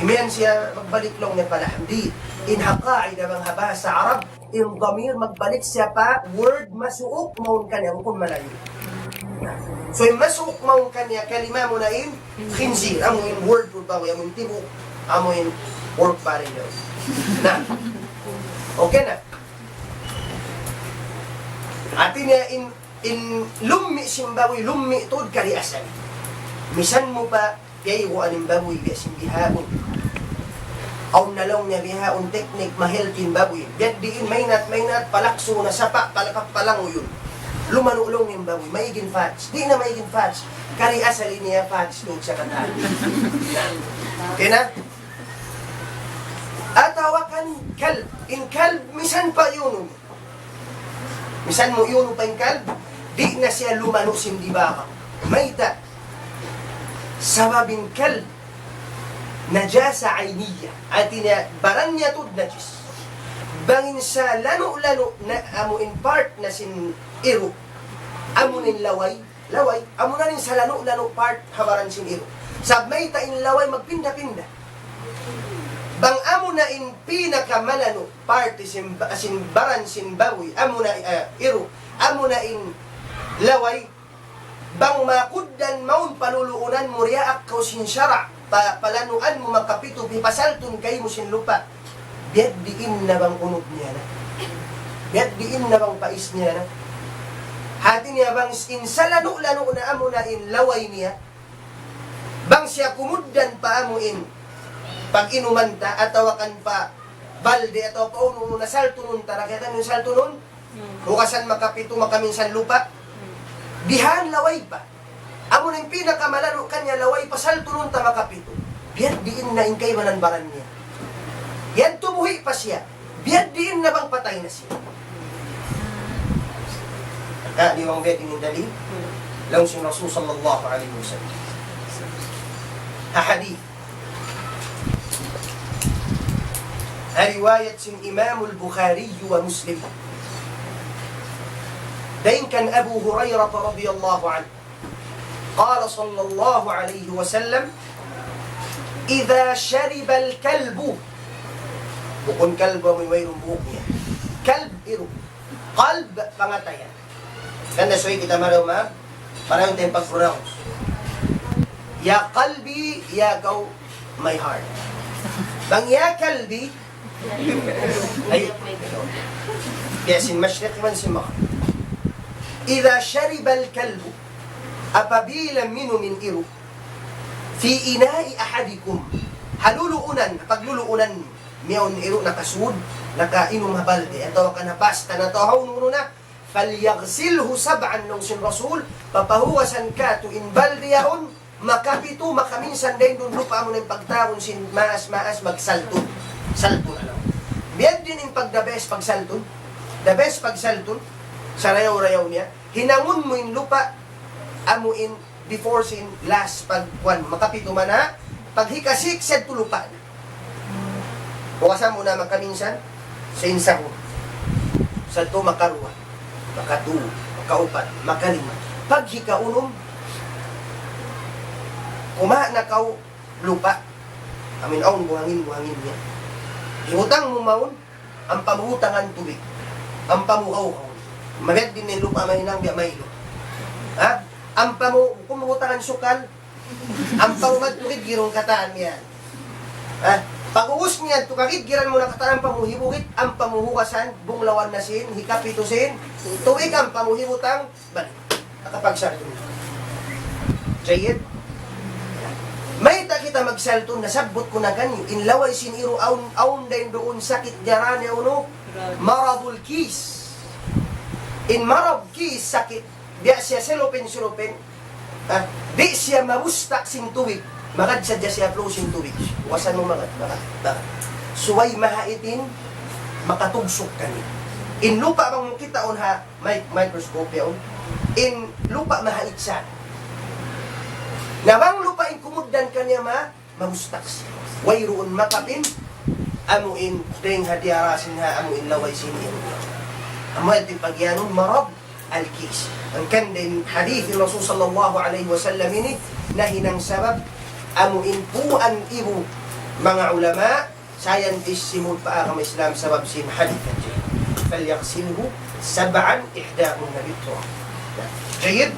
Imiyan siya magbalik laung niya pa laham. Di', in ha qaida bang ha bahasa Arab, in damir magbalik siya pa word masuuk mawn kaniya, bukun malayu'. So, in masuuk mawn kaniya, kalima mu na in khinzir, amu in word pun bawi, amu in tibu', amu in word pa rin daw. Na. Okay na. Hati niya in, in lummi' sin bawi, lummi' tuud kari asal. Misan mu pa, piyayguan in babuy, biya' sin bihaun. Awn na laung niya bihaun teknik, mahal in babuy. Biya' diin, mainat, mainat, palaksu na sapa', palakap, palanguyun. Lumanu' laung in babuy, maig in fats. Di' na maig in fats. Kari asal ini ya fats, tuud sa katan. Okay na? Atawa kan kalb. In kalb, misan pa yun. Misan mu iyunu pa in kalb, di' na siya lumanu' sin dibaka. Mayta'? Sabab in kalb, najasa ayniya. Hati niya, baran niya tuud najis. Bang in sa lanu'-lanu' na amu in part na sin iru', amu in laway, laway, amu na in sa lanu'-lanu' part ha baran sin iru'. Sabab mayta' in laway magpinda-pinda. Bang amu na in pinakamalanu' part sin, sin baran sin babuy, amu na, eh, iru', amu na in laway, Bang makugdan mawn paluluunan mu, diyaak kaw sin sara', pa-, palanuan mu makapitu, hipasaltun kaymu sin lupa'. Biya' diin na bang unud niya na. Biya' diin na bang pais niya na. Hati niya bang in salanu'-lanu' na amuna in laway niya. Bang siya kumugdan pa amu in pag-inuman ta, atawa kan pa balde, atawa pa unu-unu na saltunun ta, na kaya tamu saltunun, Hmm. Hugasan makapitu, makaminsan lupa'. Hmm. Bihan laway pa. Amu na in pinakamalalu' kaniya laway pa saltunun ta makapitu. Biya' diin na in kaibanan baran niya. Yan tubuhi pa siya. Biya' diin na bang patay na siya. Ka, di' bang biya' diin in dalil? Hmm. Laung sin Rasul sallallahu alayhi wasallam. Ha hadith. Ha riwayat sin Imam al-Bukhari wa Muslim. Dayn kan Abu Hurairah radiyallahu anhu. قال صلى الله عليه وسلم: إذا شرب الكلب. Bukun kalbu amu in wayruun buhuk niya. Kalb, iru'. Qalb, pangatayan. Kan da suy kita maraw ma, maraw in tayong pag-pronounce. Ya qalbi, ya kaw, my heart. Bang ya kalbi, ay, ya sin mashriq iban sin maghrib. إذا شرب الكلب, apabila minum in iru', في إناء أحدكم, ha luluunan, pagluluunan, miyawn iru' nakasud, nakainum ha balde, atawa kan ha pasta na, atawa ha unu-unu na, فليغسله سبعا, laung sin Rasul, papahugasan katu' in balde yaun, makapitu, makaminsan dayn duun lupa' amu na in pagtawagun sin maas-maas magsaltun. Saltun alaw. Biya' diin in pag the best pagsaltun. The best pagsaltun, sarayaw-rayaw niya, hinangun mu in lupa', amu in before sin last pag, kuwan, makapitu man na, pag hika-six, sadtu lupa' na. Puasa mu na makaminsan, sa in sahur. Sadtu makaruwa, makatū, makaupat, makalima. Pag hikaunum, kumawa' na kaw lupa'. Amin awn buhangin-buhangin niya. Hibutang mu mawn, ampa mu butangan tubig. Ampa mu hawhaw. Mabiya' diin in lupa' mahinang biya' Milo. Ha? Ampa mu, bukun mu butangan sukal, ampa mu magtugid girung katan niya. Ha? Pag-ubus niya, tukagid giran mu na katan, ampa mu hibugit, ampa mu hugasan, bunglawan na sin, hikapitu sin, tubig ampa mu hibutang, balik. Nakapagsaltun na. Jayyid? Mayta' kita magsaltun, nasabbut ku na kaniyu, in laway sin iru' awn, awn dayn duun sakit jara niya unu, maradul kis. In marad kis sakit, biya' siya selopin-selopin, ha? Di' siya mabustak sin tubig. Magad sadja siya flow sin tubig. Puasan mu magad, magad, magad. Subay mahait in makatugsuk kaniya. In lupa' bang mu kitaun ha, mic-, microscope yaun. In lupa' mahait sa. Na bang lupa' in kumugdan kaniya ma, mabustak siya. Wayruun makapin, amu in dayng ha diyara sin ha, amu in laway sin iru'. Amu in pagyanun marad al-kis. Hangkan da in hadith Rasul sallallahu alayhi wasallam ini, nahinang sabab, amu in puan ibu, manga ulama, scientist simud pa agama Islam sabab sin hadith yan. فليغسله سبعا إحداهن بالتراب. Na, jayyid?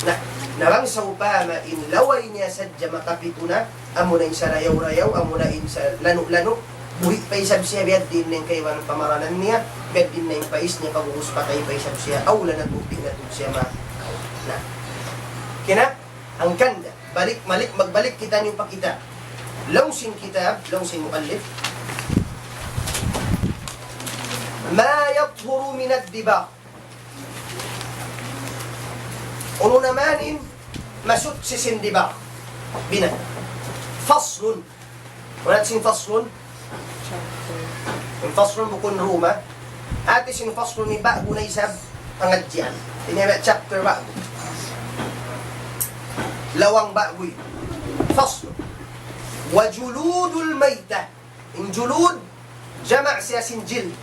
Na, na bang sawpama in laway niya sadja makapitu na, amu na in sarayaw-rayaw, amu na in salanu'-lanu', buhi' pa isab siya, biya' diin na in kaibanan pamaranan niya, biya' diin na in pais niya, pag-ubus patay pa isab siya, awla na tubig na tubig siya ma-, na. Kina, hangkan da. Balik, malik, magbalik kitaniyu pa kitab. Laung sin kitab, laung sin muallif. ما يطهر من الدباغ. Unu na man in masuchi sin dibagh. Binatang. Faslun. Unu in faslun? In faslun bukun ruma. Hati sin faslun ini ba'gu na isab pangadjian. Ini na chapter ba'gu. Lawang ba'gu ini. Faslun. وجلود الميتة. In julud, jama' siya sin jild.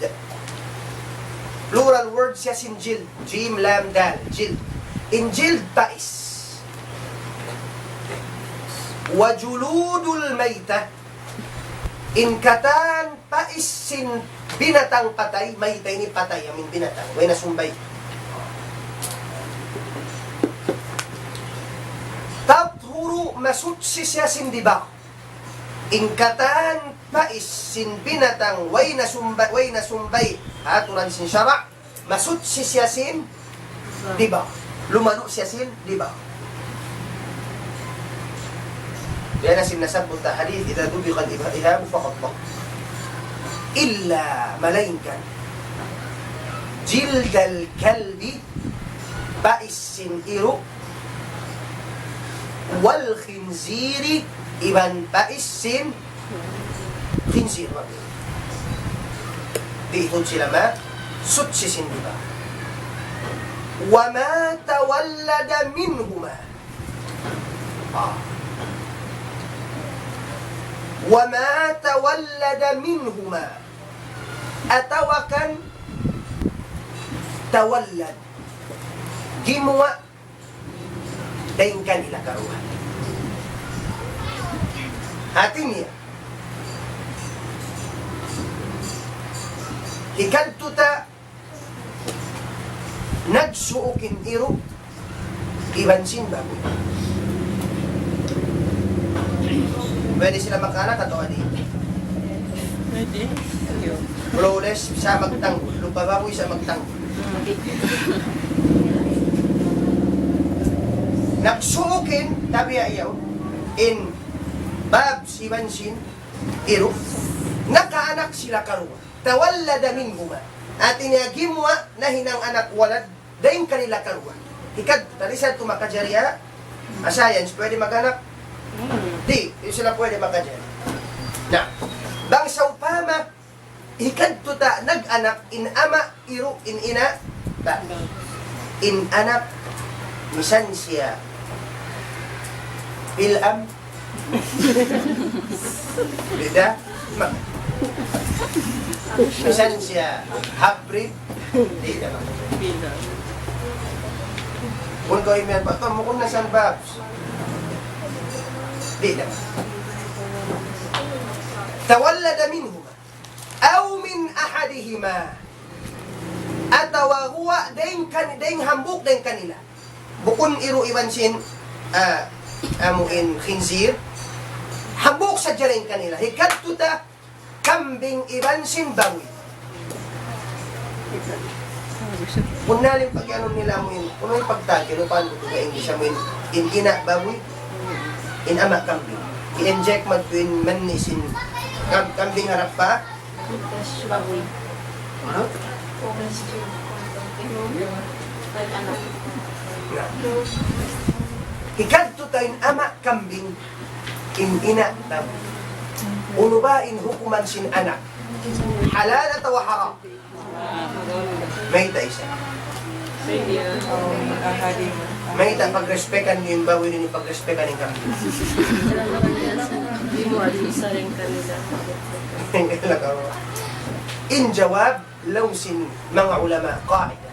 Plural word siya sin jild. Jim, lam, dal. Jild. In jild, pais. وجلود الميتة. In katan pais sin binatang patay, mayta' ini patay, amu in binatang. Way na sumbay. Masuchi siya sin diba. In katan pais sin binatang way na sumba-, way na sumbay ha aturan sin sara', masuchi siya sin diba. Lumalu' siya sin diba. Biya' na sin nasabbut ha hadith, إذا ذبح الإهاب فقد طهر. إلا, malaingkan, جلد الكلب, pais sin iru', والخنزير, iban pais sin khinzir. Di' tuud sila masuchi sin diba. وما تولد منهما. Ah. وما تولد منهما. Atawa kan tawallad. Gimuwa' dayn kanila karuwa. Hati niya, hikadtu ta nagsuuk in iru' iban sin babuy. Pwede sila magkaanak atawa di'? Pwede. Flawless, sa' magtanggul. Lupa babuy, sa' magtanggul. Nagsuuk in, tabiya' yaun, in babs iban sin iru', nakaanak sila karuwa. تولد منهما. Hati niya gimuwa' nahinang anak walad dayn kanila karuwa. Hikadtu, tali sa tu makajari ha science, pwede mag-anak? Di', di' sila pwede makajari. Na, bang sawpama, hikadtu ta nag-anak, in ama' iru', in ina' babuy. In anak, misan siya pil'am, bida. Ma-, misan siya hybrid, di' na ma-. Kung kaw imiyan pa, "Tam, bukun na san, Babs." Di' na ma-. تولد منهما أو من أحدهما. Atawa guwa' dayn kan-, dayn hambuuk dayn kanila. Bukun iru' iban sin, ah, amu in khinzir. Hambuuk sadja dayn kanila. Hikadtu ta kambing iban sin babuy. Punnal in pag-anu nila amu in, unu in pagtawag, unu pa in English amu in, in ina' babuy, in ama' kambing. I-inject madtu in mani sin kam-, kambing harap pa babuy. Unu? Na. Hikadtu ta in ama' kambing, in ina' babuy. Unu ba in hukuman sin anak? Halal atawa haram? Mayta' isab? Mayta' pagrespekan niyu in babuy, di' niyu pagrespekan in kambing? In jawab, laung sin manga ulama, qaida,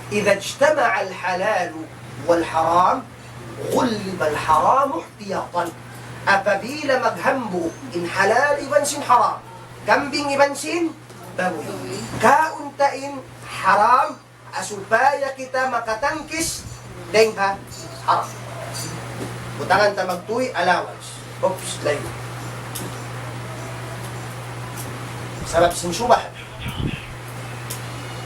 إذا اجتمع الحلال والحرام غلب الحرام احتياطا. Apabila maghambuuk in halal iban sin haram, kambing iban sin babuy, kaun ta in haram, supaya kita makatangkis dayn ha haram. Butangan ta magtuy allowance. Oops, layu. Sabab sin shubhat.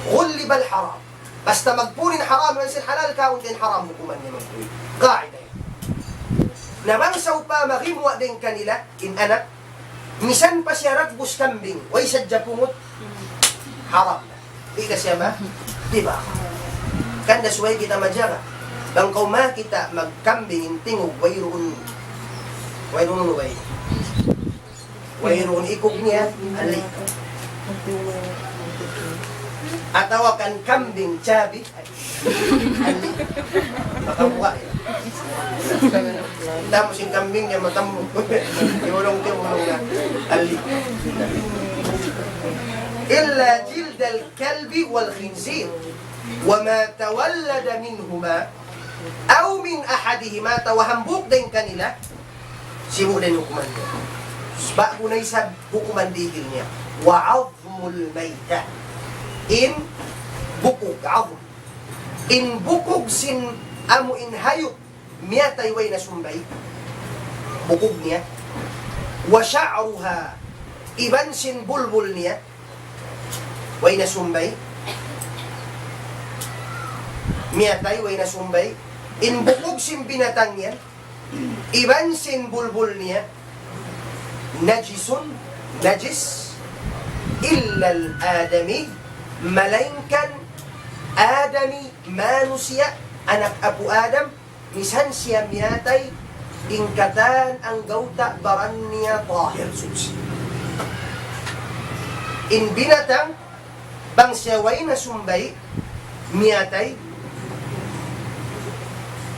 غلب الحرام. Basta magpun in haram iban sin halal, kaun ta in haram hukuman niya magtuy. Qaida yan. Na bang sawpama gimuwa' dayn kanila in anak, misan pa siya dagbus kambing, way sadja pungut, haram na. Di' na siya ma-, di' ba? Hangkan da subay kita majaga. Bang kaw makakita' magkambing in tingug, wayruun, wayruun, way. Wayruun ikug niya, ali. Atawa kan kambing, chabi, ali. Makabuka. Tamu sin kambing niya, matamu. Iulung niya, iulung na. Ali. إلا جلد الكلب والخنزير وما تولد منهما أو من أحدهما, atawa hambuuk dayn kanila, sibu' da in hukuman niya. Ba'gu na isab hukuman dihil niya. وعظم الميتة. In bukug, azm. In bukug sin amu in hayup miyatay way na sumbay. bukug niya. وشعرها, iban sin bulbul niya. Way nasumbay. Miyatay, way nasumbay. In bukug sin binatang yan, iban sin bulbul niya, نجس, najis, إلا الآدمي, malaingkan Adami, manusiya', anak apu' Adam, misan siya miyatay, in katan anggawta' baran niya tahir, suchi. In binatang, bang siya way nasumbay', miyatay,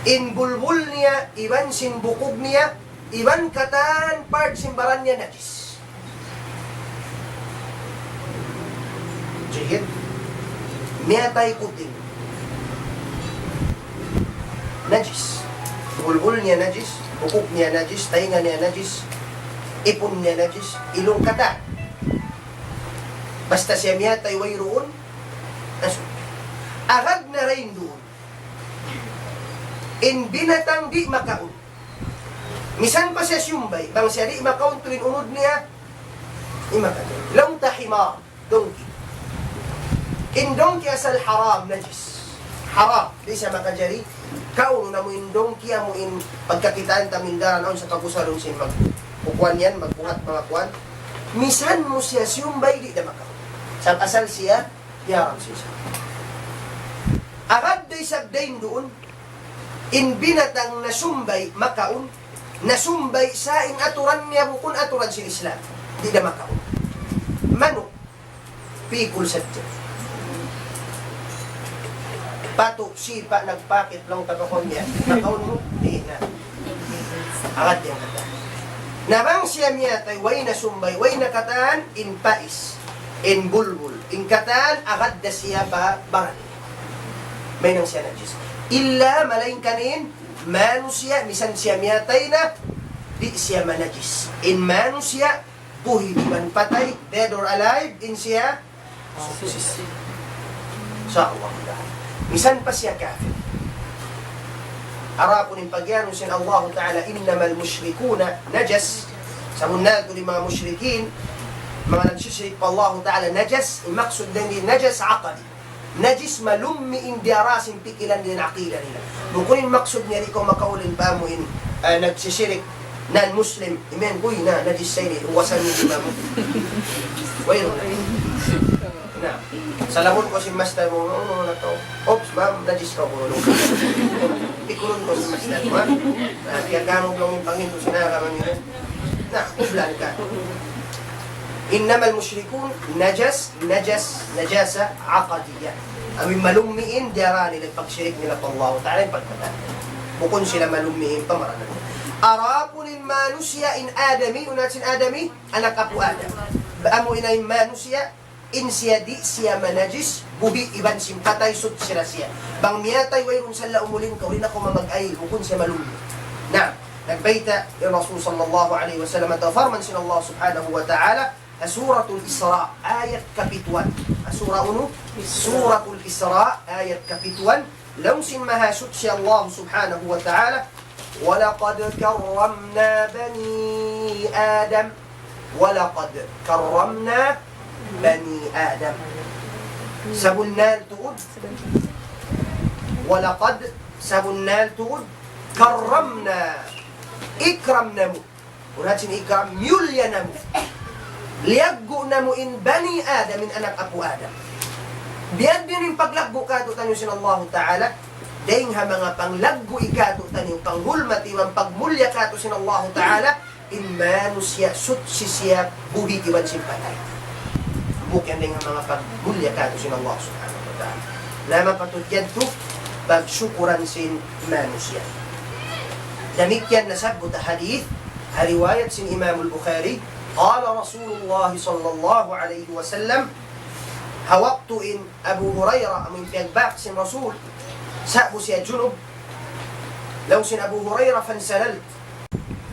in bulbul niya, iban sin bukug niya, iban katan part sin baran niya najis. Jihid, miyatay kuting. Najis. Bulbul niya najis, bukug niya najis, taynga niya najis, ipun niya najis, ilung katan. Basta siya miyatay wayruun, nasu. Agad na dayn duun. In binatang di' makaun. Misan pa siya siyumbay', bang siya di' makaun tuud in unud niya, di' makaun. Laung ta himar, donkey. In donkey asal haram, najis. Haram, di' siya makajari. Kaunu namu' in donkey, amu in pagkakitaan ta mindara naun sa' pag-usalun sin mag-, kukuan yan, magbuhat, mga kuan. Misan mu siya siyumbay', di' da makaun. Sa' asal siya, haram siya. Agad da isab dayn duun, in binatang nasumbay' makaun, nasumbay' sa' in aturan niya bukun aturan sin Islam. Di' da makaun. Manuk, pikul sadja. Patu', sipa', nagpakit, laung ta pa kunu' niya. Makaun mu? Di' na. Agad yan katan. Na bang siya miyatay, way nasumbay', way na katan, in pais, in bulbul, in katan, agad da siya pa baran. Mahinang siya najis. Illa, malaingkan in manusiya', misan siya miyatay na, di' siya manajis. In manusiya', buhi' iban patay, dead or alive, in siya, insya Allah. Misan pa siya kafir. Adapun in pag-iyanun sin Allah Ta'ala, إنما المشركون نجس. Sabunnal tuud in manga mushrikin, manga nagsisirik pa Allah Ta'ala, najas, in maksud dayn di najas aqadi. Najis malummi' in diyara sin pikilan nila, aqida nila. Bukun in maksud niya di' kaw makaulin pa amu in, ah, nagsisirik, non-Muslim. Imen, uy, na, najis sa ini, uwasan niyu pa amu. Wayruun. Na, salamun kaw sin master mu, "Oh, no, na to. Oops, ma'am, najis kaw, bro." Pikulun kaw sin master mu, ha? Na, kaya kamu belum yung pangin, kung sinaka man yun. Na, ublan ka. إنما المشركون نجس, najas, najasa, aqadiyya. Amu in malummi' in diyara nila, pagshirik nila pa Allah Ta'ala, in pagkatan. Bukun sila malummi' in pamaranan. Adapun in manusiya', in Adami, unahan sin Adami, anak apu' Adam. Amu in in manusiya', in siya di' siya manajis, buhi' iban sin patay, suchi na siya. Bang miyatay, wayruun sa' la umulin kaw, di' na kaw mamag-ayil, bukun siya malummi'. Na, nagbayta' in Rasul sallallahu alayhi wasallam, atawa parman sin Allah subhanahu wa ta'ala, ha Suratul Isra, ayat kapituan. Ha sura unu? Suratul Isra, ayat kapituan. Laung sin Mahasuchi Allah subhanahu wa ta'ala, ولقد كرمنا بني آدم. ولقد كرمنا بني آدم. Sabunnal tuud. ولقد, sabunnal tuud. كرمنا. Ikram namu'. Unahan sin ikram, miyulliya namu'. Liyaggu' namu' in bani Adam, in anak apu' Adam. Biya' diin in paglaggu' kātu'niyu sin Allahu Ta'ala, dayng ha manga panglaggu' kātu'niyu, panghulmat iban pagmulliya kātu' sin Allahu Ta'ala, in manusiya' suchi siya buhi' iban sin patay. Bukun dayng ha manga pagmulliya kātu' sin Allah Subhanahu wa Ta'ala. Na mapatud yadtu, pagsukuran sin manusiya'. Damikkiyan nasabbut ha hadith, ha riwayat sin Imam al-Bukhari, قال رسول الله صلى الله عليه وسلم, ha waktu in Abu Hurairah, amu in piyagbak sin Rasul, sa'bu siya junub, laung sin Abu Hurairah, فانسللت,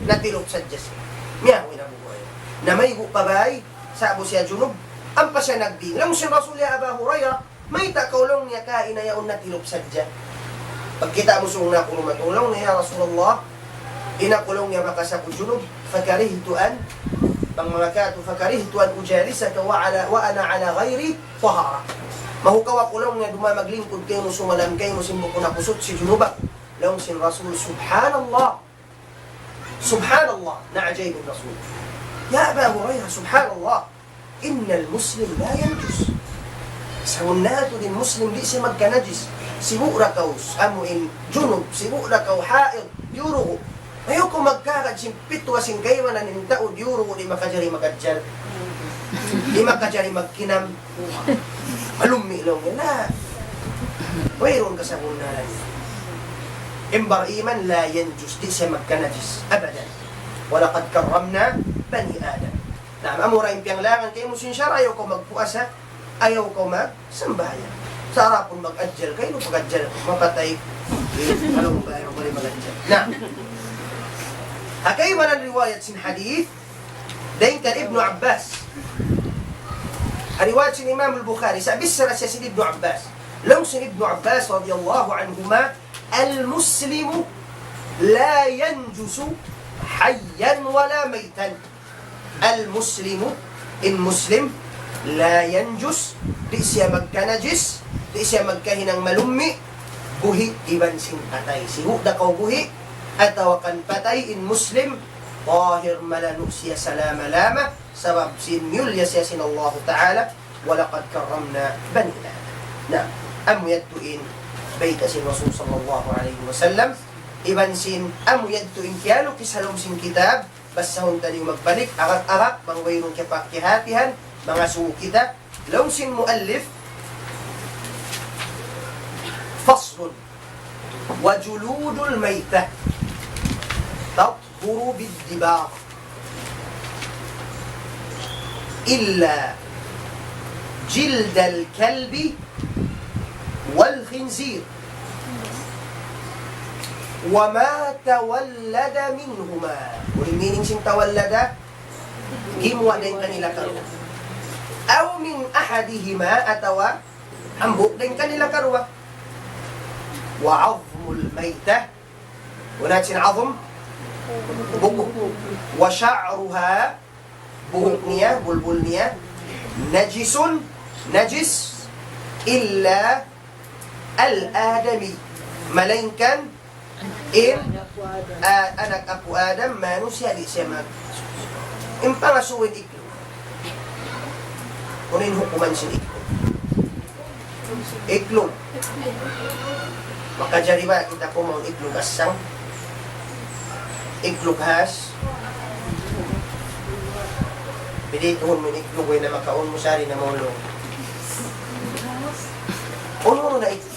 natilup sadja siya. Miyawn in Abu Hurairah. Namaygu' pa bāy, sa'bu siya junub, ampa siya nagbing. Laung sin Rasul, "Ya Aba Hurairah, mayta' kaw," laung niya, "kaina yaun natilup sadja?" Pagkita' mu sung na kunu' matulung niya, "Ya Rasulullah, In aku laung niya makasab aku junub, فكرهت أن, bang manga katu, فكرهت أن أجالسك وعلى، وأنا على غير طهارة. Mahukaw aku laung niya duma maglingkud kaymu, sumalam kaymu, sin bukun aku suchi, junub aku. Laung sin Rasul, سبحان الله. سبحان الله. Naajaib in Rasul. يا أبا هريرة، سبحان الله. إن المسلم لا ينجس. Sabunnal tuud in Muslim di' siya magkanajis. Sibu' da kaw amu in junub, sibu' da kaw haid, diyurugu'. Ayaw kaw magkahagad sin pitwa sin kaibanan in tau diyurugu' di' makajari mag-ajjal. Di' makajari magkinam. Malummi' laung niya. Wayruun kasabunnalan. In bar-iman لا ينجس, di' siya magkanajis. أبدا. ولقد كرمنا بني آدم. Na, amu ra in piyanglangan kaymu sin sara', ayaw kaw magpuasa, ayaw kaw magsambahayang. Sa' adapun mag-ajjal, kaynu pag-ajjal, mapatay. Malung ba, ayaw kaw mag-ajjal. Na, ha kaibanan riwayat sin hadith, dayn kan Ibnu Abbas. Ha riwayat sin Imam al-Bukhari, sa' bichara siya sin Ibnu Abbas. Laung sin Ibnu Abbas radiyallahu anhuma, المسلم لا ينجس حيا ولا ميتا. المسلم, in Muslim, لا ينجس, di' siya magkanajis, di' siya magkahinang malummi', buhi' iban sin patay. Sibu' da kaw buhi', atawa kan patay, in Muslim, tahir malanu' siya salama-lama, sabab sin miyulliya siya sin Allahu Ta'ala, ولقد كرمنا بني آدم. Na, amu yadtu in bayta' sin Rasul sallallahu alayhi wasallam, iban sin amu yadtu in kiyalukis ha lawm sin kitab, basahun taniyu magbalik, agak-agak, bang wayruun kiya-, kiyahatihan, mangasubu kita, laung sin muallif, فصل. وجلود الميتة تطهر بالدباغ إلا جلد الكلب والخنزير وما تولد منهما. Unu in meaning sin tawallada? Gimuwa' dayn kanila karuwa. أو من أحدهما, atawa hambuuk dayn kanila karuwa. وعظم الميتة. Unu in sin azm? Bukuk. وشعرها, buhuk niya, bulbul niya. نجس, najis. إلا الآدمي, malaingkan in, ah, anak apu' Adam, manusiya' di' siya mag-, in pangasubu in iklug. Unu in hukuman sin iklug? Iklug. Makajari ba kita kumaun iklug asang? Iklug has? Pwede tuhun mu in iklug, way na makaun mu sari na maulung. Unu-unu na iklug.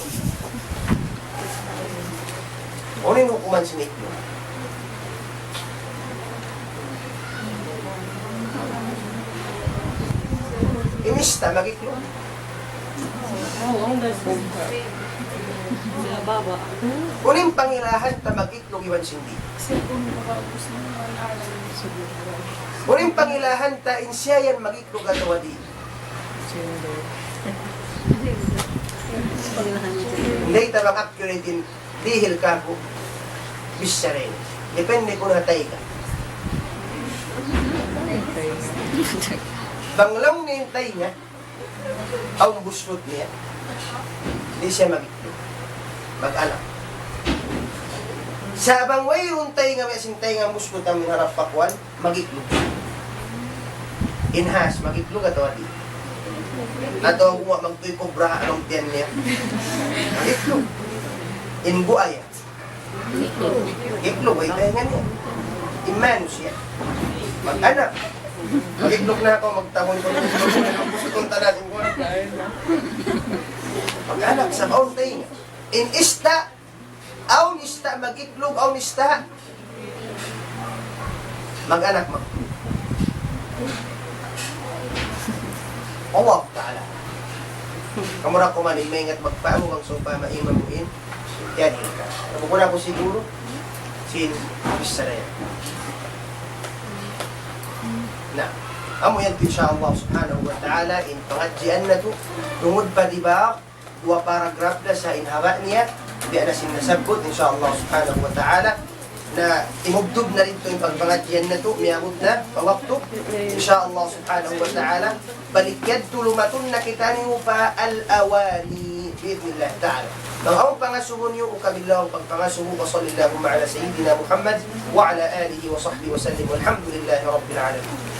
Unu in hukuman sin iklug? In ista' mag-iklug? Unu in pangilahan ta mag-iklug iban sin di'? Unu in pangilahan ta in siya yan mag-iklug atawa di'? Di' ta bang accurate in dihil kāku', bichara ini. Depende kunu' ha tayga. Bang laung niya in tayga, awn buslut niya, di' siya mag-iklug. Mag-anak. Sa' bang wayruun tayga, biya' sin tayga buslut amu in harap pa kuwan, mag-iklug. In has, mag-iklug atawa di'? Atawa guwa' magtuy kubra ha lawm tiyan niya? Mag-iklug. In buaya. Iklug, way taynga niya. In manusiya'. Mag-anak. Mag-iklug na aku, magtahun-tahun. Ang puso kong tanan, mag-anak sa' awn taynga. In ista', awn ista' mag-iklug, awn ista' mag-anak, mag-, Allahu Ta'ala. Kamu ra kuman in maingat magpahamug bang sawpama imam mu in. Yan, ika. Bukun aku siguru sin bichara yan. Na, amu yan, insya Allah subhanahu wa ta'ala, in pangadjian natu', tungud pa dibak, duwa paragraph da sa' in haba' niya, biya' na sin nasabbut, insya Allah subhanahu wa ta'ala. Na imubdub na rin in pagpangadjian natu', miyabut na pa waktu. Insha Allah subhanahu wa ta'ala, balik yadtu lumatun na kitaniyu pa al-awani, bi'idhnillah ta'ala. Bang awn pangasubu niyu, ukabil laung pagpangasubu. Wa sallallahu ala sayyidina Muhammad wa ala alihi wa sahbihi wa sallim. Walhamdulillahi rabbil alamin.